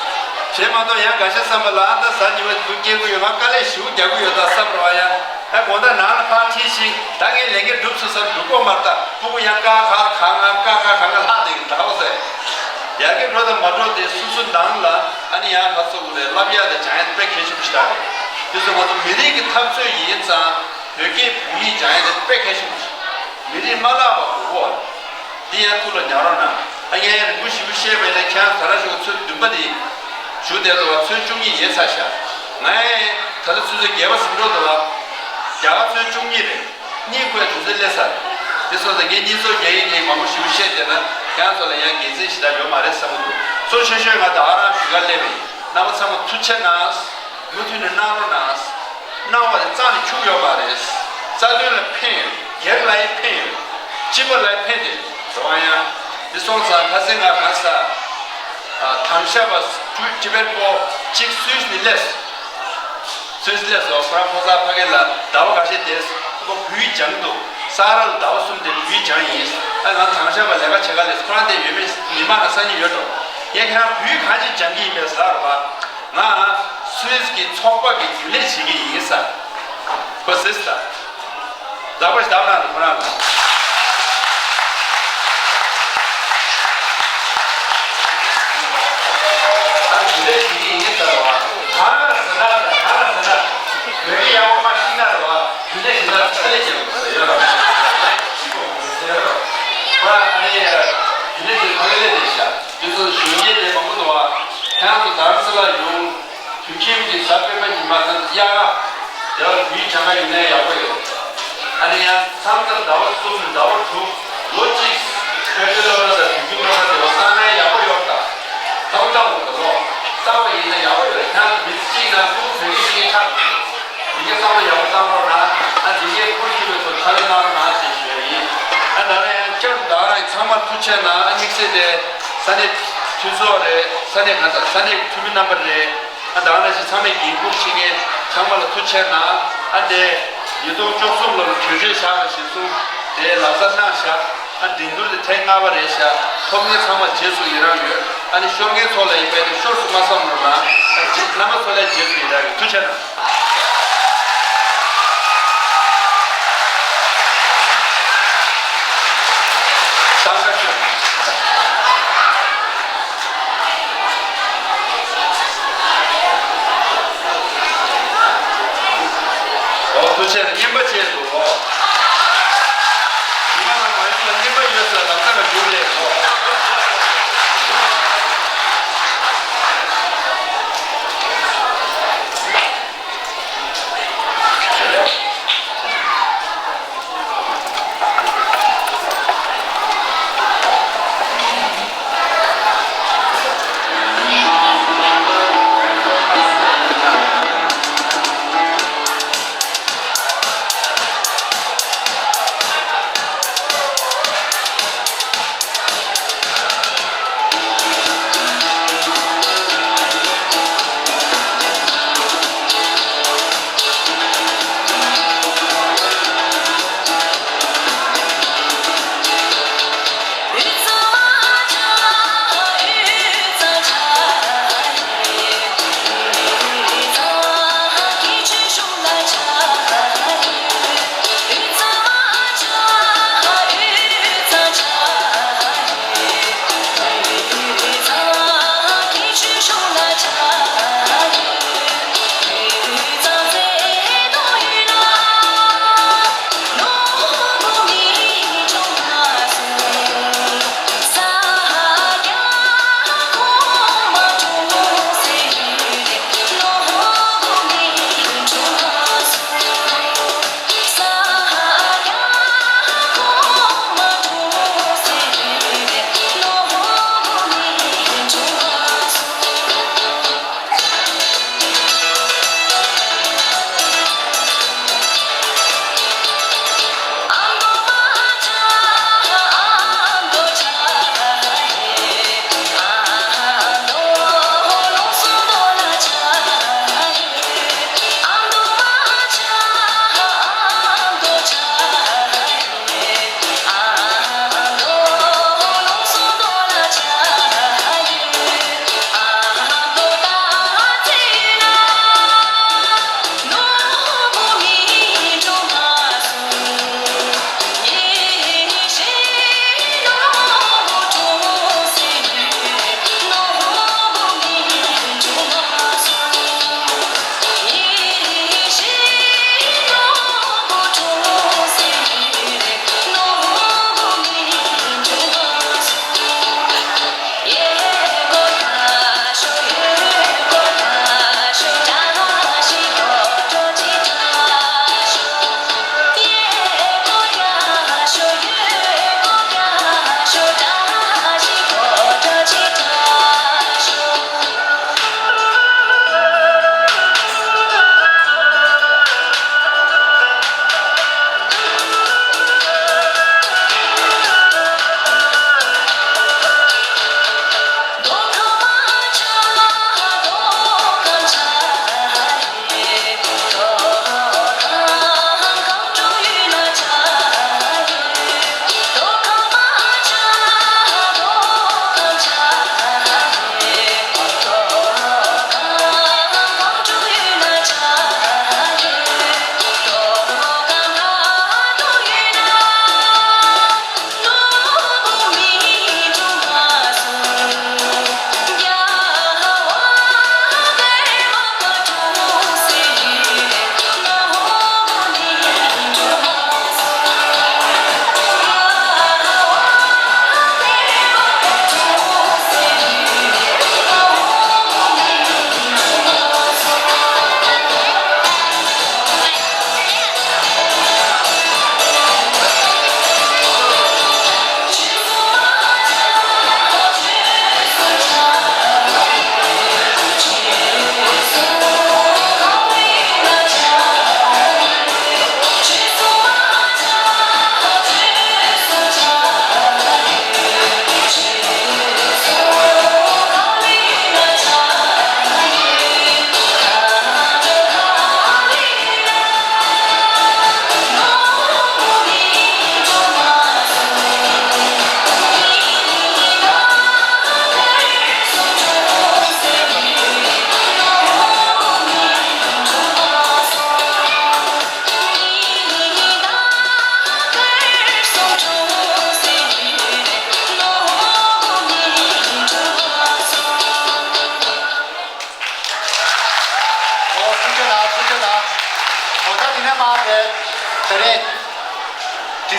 བྱས་མ་གཏོགས་ཡང་འགའ་ཤས་བསམ་པ་ལ་ཨ་ད་གཟའ་ཉི་མ་འདུག་སྐྱེ་དགོས་ཡོད། ང་དཀའ་ལས་ཞེ་པོ་རྒྱག་གི་ཡོད་ད་བསམ་རོགས་ཡ། ཨ་དགོང་དག་ནང་ལ་ཕར་ཁྲིད་ཤིག་ད་ངས་ལས་འགན་སྒྲུབ་ཚུལ་བསམ་འགྲུབ་གོ་མ་རེད་ད། སྤུ་གུ་ཡང་ཀ་ཁ་ག་ང་ཀ་ཁ་ག་ང་ལྷག་བསྡད་ཀྱི་འདྲ་བོ་ཟེར། ཡར་རྒྱས་འགྲོ་དང་མ་འགྲོ་དེ་སོ་སོ་ནང་ལ་ཨ་ནི་ཡང་ག་ཚོད་དགོས་རེད། བསླབ་ཡ་དང་སྦྱང་ཡ་དེ་དཔེ་གལ་ཆེན་པོ་ཞིག་རེད། དེ་ཚོ་ང་ཚོ་མི་རིགས་ཀྱི་འཐབ་རྩོད་ཡིན་ཙང་བོད་སྐད་བོད་ཡིག་སྦྱང་ཡ་དེ་དཔེ་གལ་ཆེན་པོ་ཞིག་མི་རིགས་མ་བརླག་པ་དགོས་གོ། འདི་ཡང་ཐུགས་ལ་ཉར་རོགས་གནང་། ཨ་ངས་རིང་པོ་ཞེ་པོ་བཤད་པ་ཡིན་ན་ཁྱེད་རང་ད་ལྟ་ཞུ་ཚོད་བདུན་པ་ནས་ཞུ་བསྡད་འདུག་བ། ཚོད་བཅུ་གཉིས་ཡས་ཚར་ཤག་ང་ད་ལྟ་ཆུ་ཚོད་བརྒྱད་པ་ཟིན་འགྲོ་འདུག་བ། རྒྱ་གར་ཚོད་བཅུ་གཉིས་རེད། གཉིད་ཁུག་ཡ་དུས་ཚོད་སླེབས་ཚར། དེ་སོང་ཙང་ངས་གཉིད་ཚོར་རྒྱག་ཡིན་ངས་མང་པོ་ཞེ་པོ་བཤད་བསྡད་ན་ཁྱེད་རང་ཚོ་ལ་ཡང་དགེ་མཚན་ཞེ་དྲག་ཡོད་མ་རེད་བསམ་གྱི་འདུག་གཙོ་ཆེ་ཤོས་ང་ད་ག་རང་ཞུ་ག་སླེབས་པ་ཡིན། རྣམ་པ་ཚང་མ་ཐུགས་རྗེ་གནང་། མུ་མཐུད་ནས་གནང་རོགས་གནང་། གནང་བ་དེ་རྩ་ནས་འཁྱུག་ཡོད་མ་རེད། རྩ་དོན་ལ་ཕན་ཡོད། སྒེར་ལ་ཡང་ཕན་ཡོད། སྤྱི་པ་ལ་ཡང་ཕན་ཏེ། རེད་པ། ཡང་དེ་སོང་ཙང་ཁ་སང་ང་ག་ས། ཨ། དམ་ཞབས་པ་ཊི་བེཊ་པོ་གཅིག་སུད་སི་ནས་སླེབས། སུད་སི་སླེབས་སོང་། ཁོ་རང་ཕོ་གསར་ཕ་གི་ལ་ཟླ་བ་འགའ་ཤས་བསྡད། ཁོ་བོད་ཡིག་སྦྱང་གི་འདུག་ས་ཧ་ར་ལ་ཟླ་བ་གསུམ་བསྡད་བོད་ཡིག་སྦྱང་ཡིན། ཨ། ང་དམ་ཞབས་པ་ལས་ཀ་བྱེད་ག་སླེབས། ཁོ་རང་དེ་ཡོད་མེད་མི་མང་ལ་སང་ཉིན་ཡོད་འགྲོ། ངས་ཁྱེད་རང་བོད་ཡིག་གང་ཅིག་སྦྱང་གི་ཡིན་པས་ཟེར་རོ་བ། ང་སུད་སི་གི་ཚོགས་པ་གི་རྒྱུན་ལས་བྱེད་ཀྱི་ཡིན་ས། ཁོ་ཟེར་ས། ལག་པ་ཞིག་བརྡབ་གནང་དང་ཁོ་རང་ལ། ད་རྒྱུན་ལས་བྱེད་ཀྱི་ཡིན་ཟེར་བ། གང་ལ་ཟེར་ན་ད་གང་ལ་ཟེར་ན། བོད་སྐད་ཡག་པོ་མ་ཤེས་ན་རེད་བ། རྒྱུན་ལས་བྱེད་ན་ཕྱག་ལས་རྒྱག་དགོས་ཟེར་ཡོད་རེད། ཁོ་རང་ཨ་ནི་རྒྱུན་ལས་བྱེད་ཕ་གི་སླེབས་བསྡད་ཤག་དེ་ཚོ་གཞོན་སྐྱེས་དེ་མང་པོ་འདུག་བ། ཁྱེད་རང་ཚོ་རྡ་རམ་ས་ལ་ཡོང་། དུས་ཁྱིམ་གྱི་གཟའ་སྤེན་པ་ཉི་མ་དང་དབྱར་ཁ་དེ་བ་བུའི་གྱང་ཁ་ཡོད་ན་ཡག་པོ་ཡོད། ཨ་ནི་ཡང་མཚམས་མཚམས་ཟླ་བ་གསུམ་ཟླ་བ་དྲུག་ལོ་གཅིག་དཔེ་སྟོན་སློབ་གྲྭ་དང་དུས་ཁྱིམ་སློབ་གྲྭ་དེ་བ་བཏང་ན་ཡག་པོ་ཡོད་ད། ཏག་ཏག་འོང་ད་ལོ། བཏང་བ་ཡིན་ན་ཡག་པོ་ཡོད། ཁྱེད་རང་མི་ཚེ་གཅིག་ནང་སུ་བོད་སྐད་ཤེས་མཁན་ཆགས་འདུག་དེ་གའི་བསམ་བློ་ཡག་པོ་བཏང་རོགས་གནང་། ཨ་དེ་གའི་ཁུར་ཁྱེར་བའི་ཚོ་ཕྱག་ལས་གནང་རོགས་གནང་ཞེས་ཞུ་ཡ་ཡིན། ཨ་ད་ལྟ་ཡང་བསྐྱར་དུ་ད་ག་རང་ཚང་མར་ཐུགས་རྗེ་གནང་། ཨ་དམིགས་བསལ་དེ་ས་གནས་འཐུས་ཚོགས་རེད། ས་གནས་གང་ལྟར་ས་གནས་ཀྱི་འཐུས་མི་རྣམ་པ་རེད། ཨ་ད་ག་ནང་བཞིན་ཚང་མས་འགན་འཁུར་བྱེད་མཁན་ཚང་མ་ལ་ཐུགས་རྗེ་གནང་། ཨ་འདས་ཉིས་སྟོང་བཅུ་གསུམ་ལོར་གྲོས་ཆོད་བཞག་པ་ཞིག་གསུངས་དེ་ལག་བསྟར་གནང་བཞག་འགྲན་བསྡུར་དེ་ཐེངས་ལྔ་པ་རེད་ཤག་ཐོབ་མཁན་ཚང་མ་རྗེས་སུ་ཡི་རང་ཡོད། ཨ་ནི་ཤོར་མཁན་ཚོ་ལ་ཡིན་པས་ནི་ཤོར་སུ་མ་བསམ་ནོར་ན། རྣམ་པ་ཚོ་ལ་རྗེས་སུ་ཡི་རང་ཡོད། ཐུགས་རྗེ་གནང་། གཏམ་ཁ་ཤོད། ཨོ་ཐུགས་རྗེ་ཆེ། རྔན་པ་བཅས་འདུག་ཨོ། ཉི་མ་ལ་མ་ཡོང་ལ་རྔན་པ་ཡོད་ཟེར་ལམ་སང་ལ་རྒྱུགས་ལས་ཨོ།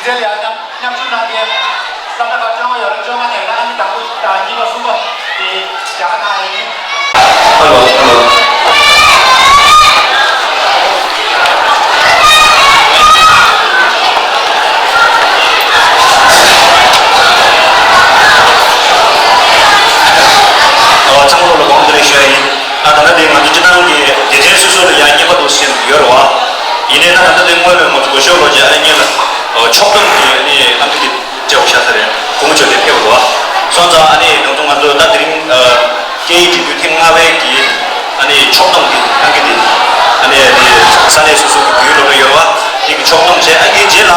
དེ་ལ་ཡང་མཉམ་མཉམ་ཞུགས་གནང་མཁན་སློབ་གྲྭ་ཁག་བཅོ་ལྔ་ཡོད་རེད། བཅོ་ལྔ་ནས་ད་ཨ་ནི་དང་པོ་དང་གཉིས་པ་གསུམ་པ་དེ་རྒྱ་གར་ནང་ཡིན། ཧ་ལོ། ཧ་ལོ། ཨོ། ཚང་མ་ལ་དགོངས་དག་ཞུ་ཡ་ཡིན། ཨ། ད་ལྟ་དེ་ང་ཚོ་སྤྱི་བཏང་གི་སྡེ་ཚན་སོ་སོ་ལ་ཡང་རྙེད་པ་འདུག་ཟེར་ཡོད་རེད་བ། ཡིན་ནའི་ད་ད་ལྟ་དེ་སྔོན་ལ་ང་ཚོ་སྒོ་ཤོག་ལོ་རྒྱ་ཨ་ནི་ལ་ཨོ་ཕྱོགས་བསྡོམས་ཀྱི་ཨ་ནི་གནང་རྒྱུ་དེ་བྱས་པ་ཤ་ཚ་རེད། གོང་ཆོག་དེ་ཕེབས་འདུག་བ། སོང་ཙང་ཨ་ནི་ད་དུང་ང་ཚོ་ད་དེ་རིང་ཨ་སྐད་ཡིག་སྒྲིག་དུས་ཐེངས་ལྔ་པའི་གི་ཨ་ནི་ཕྱོགས་བསྡོམས་ཀྱི་གནང་རྒྱུ་དེ་ཨ་ནི་དེ་ས་གནས་སོ་སོ་གི་བོད་ཡིག་སློབ་གྲྭ་ཡོད་རེད་བ། དེ་གི་ཕྱོགས་བསྡོམས་བྱས། ཨ་དེའི་རྗེས་ལ་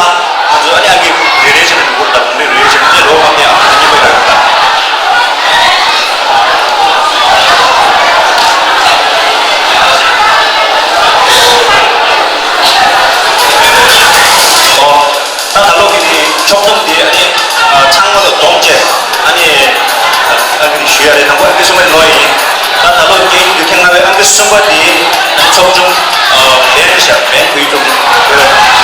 ང་ཚོ་ཨ་ནི་ཨ་ནི་རེ་རེ་བྱས་ནས་འགྲོ་དགོས་རེད། ད་གུང་རེ་རེ་རེ་བྱས་ནས་དེ་ལོ་མ་ནས་ཨ་ནི་གཉིས་པ་ཡོད་རེད་ད། ཨོ། ད་ད་ལོ་གི་དེ་ཕྱོགས་བསྡོམས་དེ་ཨ་ནི་ཨ་ཚང་མ་ལ་བསྡོམས་བྱས་ཨ་ནི་ཨ་ནི་ཞུ་ཡ་རེད། དང་པོ་ཨང་ཀི་གསུམ་པ་ནོ་ཡིན། ད་ད་ལོ་སྐད་ཡིག་དུས་ཐེངས་ལྔ་པའི་ཨང་ཀི་གསུམ་པ་དེ་ཚོགས་ཆུང་ཨ་བན་རེད་ཤག་བན་བོད་ཡིག་ཚོགས་ཆུང་། བན་བན།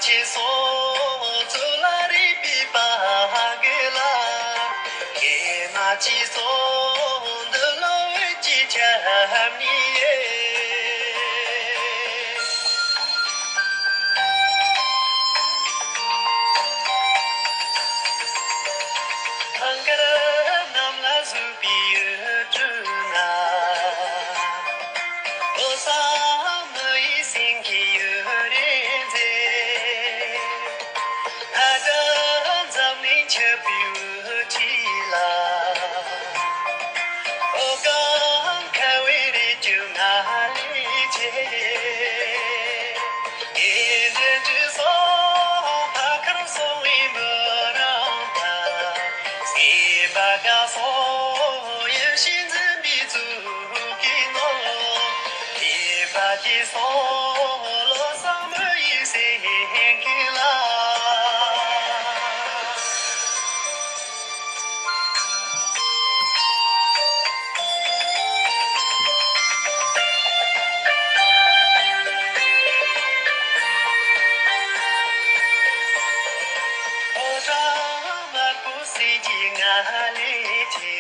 ཅི་སོང་ཚོ་ལ་རིག་པའི་པ་གི་ལ། ཀྱེ་མ་ཅི་སོང་འདི་ལོ་འོད་ཀྱི་ཁྱབ་ནི་ཡེ། ཐང་དཀར་གནམ་ལ་ཟུག་པའི་ཡུལ་གྲུ་ན། ལོ་གསར་མི་ཡི་སེང་གེ་ཡུ་རེ་མཛེས། ཨ་ད་འཛམ་གླིང་ཆུ་བོའི་འཁྲིས་ལ། ཨོ་གང་ཁ་བའི་རེ་ཅུ་ང་ལས་ཆེ། ཨེ་འདྲ་འདྲ་སོང་ཕ་ཁར་སོང་བའི་འབུ་རམ་པ། སེམས་པ་དགའ་སོང་ཡིད་བཞིན་འཛིན་པའི་གཙུག་གི་ནོར། སེམས་པ་སྐྱིད་སོང་ལོ་གསར་མི་ཡི་སེང་གེ་ལ། ཕོ་བྲང་དམར་པོ་གསེར་གྱི་ང་ལས་ཆེ།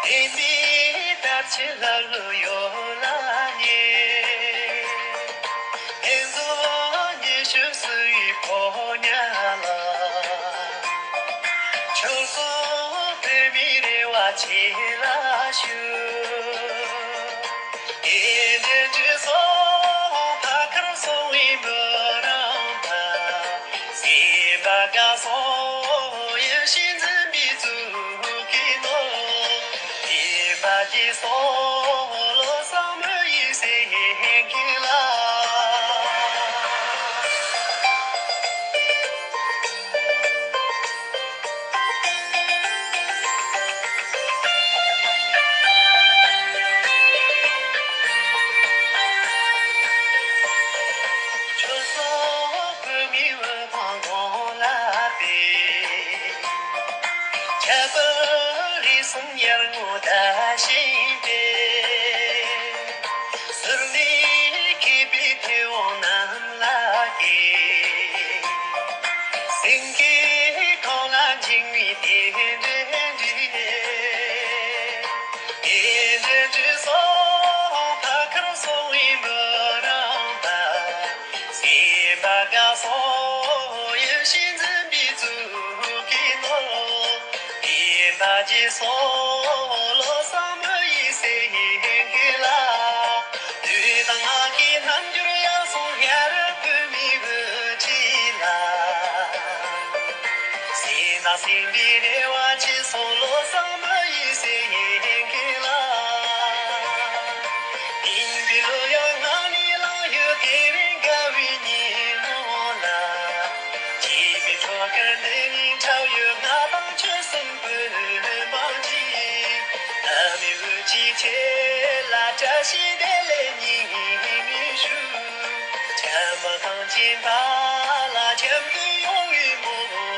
ལྡན་པའི་དར་ཆེན་ལྷ་ཀླུ་ཡོ་ལ་ཉེ། ཕན་ཚུན་ཉེ་ཞུ་བསུ་བའི་ཕོ་ཉ་ལ། ཁྱོད་སོང་བོད་མིའི་རེ་བ་ཆེ་ལ་ཞུ། ཨེ་འདྲ་འདྲ་སོང་ཕ་ཁར་སོང་བའི་འབུ་རམ་པ། སེམས་པ་དགའ་སོང་ཡིད་བཞིན་འཛིན་པའི་གཙུག་གི་ནོར། སེམས་པ་སྐྱིད་སོང་ལོ་གསར་མི་ཡི་སེང་གེ་ལ། ཁྱོད་སོང་བོད་མིའི་འོད་ཕོངས་གོང་ལ་བསྟོད། ཁྱད་པར་རེ་ཟུང་ཡར་ངོ་ཟླ་བཞིན་སྤེལ། ཟུར་ནས་མཁས་པའི་མཐེ་བོང་གནམ་ལ་བསྐྱེད། སེང་གེ་ཁོང་ལ་འཇིགས་མེད་རྟེན་འབྲེལ་འགྲིག། ཨེ་འདྲ་འདྲ་སོང་ཕ་ཁར་སོང་བའི་འབུ་རམ་པ། སེམས་པ་དགའ་སོང་ཡིད་བཞིན་འཛིན་པའི་གཙུག་གི་ནོར། སེམས་པ་སྐྱིད་སོང་ལོ་གསར་མི་ཡི་སེང་གེ་ལ། ལུས་དང་ངག་གི་རྣམ་འགྱུར་ཡག་སོང་ཡ་རབས་བོད་མིའི་བུ་ཁྲིད་ལ། སེམས་དང་སེམས་པའི་རེ་བ་ཆེ་སོང་ལོ་གསར་མི་ཡི་སེང་གེ་ལ། དེང་གི་ལོ་ཡང་ང་ནི་ལང་ཡོད་དེ་རིང་དགའ་བའི་ཉིན་མོ་ལ། སྐྱིད་པའི་བྲོ་གར་འདི་ནི་འཁྲབ་ཡོད་ང་དང་ཁྱོད་གསུམ་པོའི་མང་གཅིག་ཨ་མའི་འོད་ཀྱི་ཆེ་ལ་བཀྲ་ཤིས་བདེ་ལེགས་སྙིང་ནས་ཞུ། བྱམས་པ་གངས་ཅན་པ་ལ་འཆམ་མཐུན་ཡོང་བའི་སྨོན།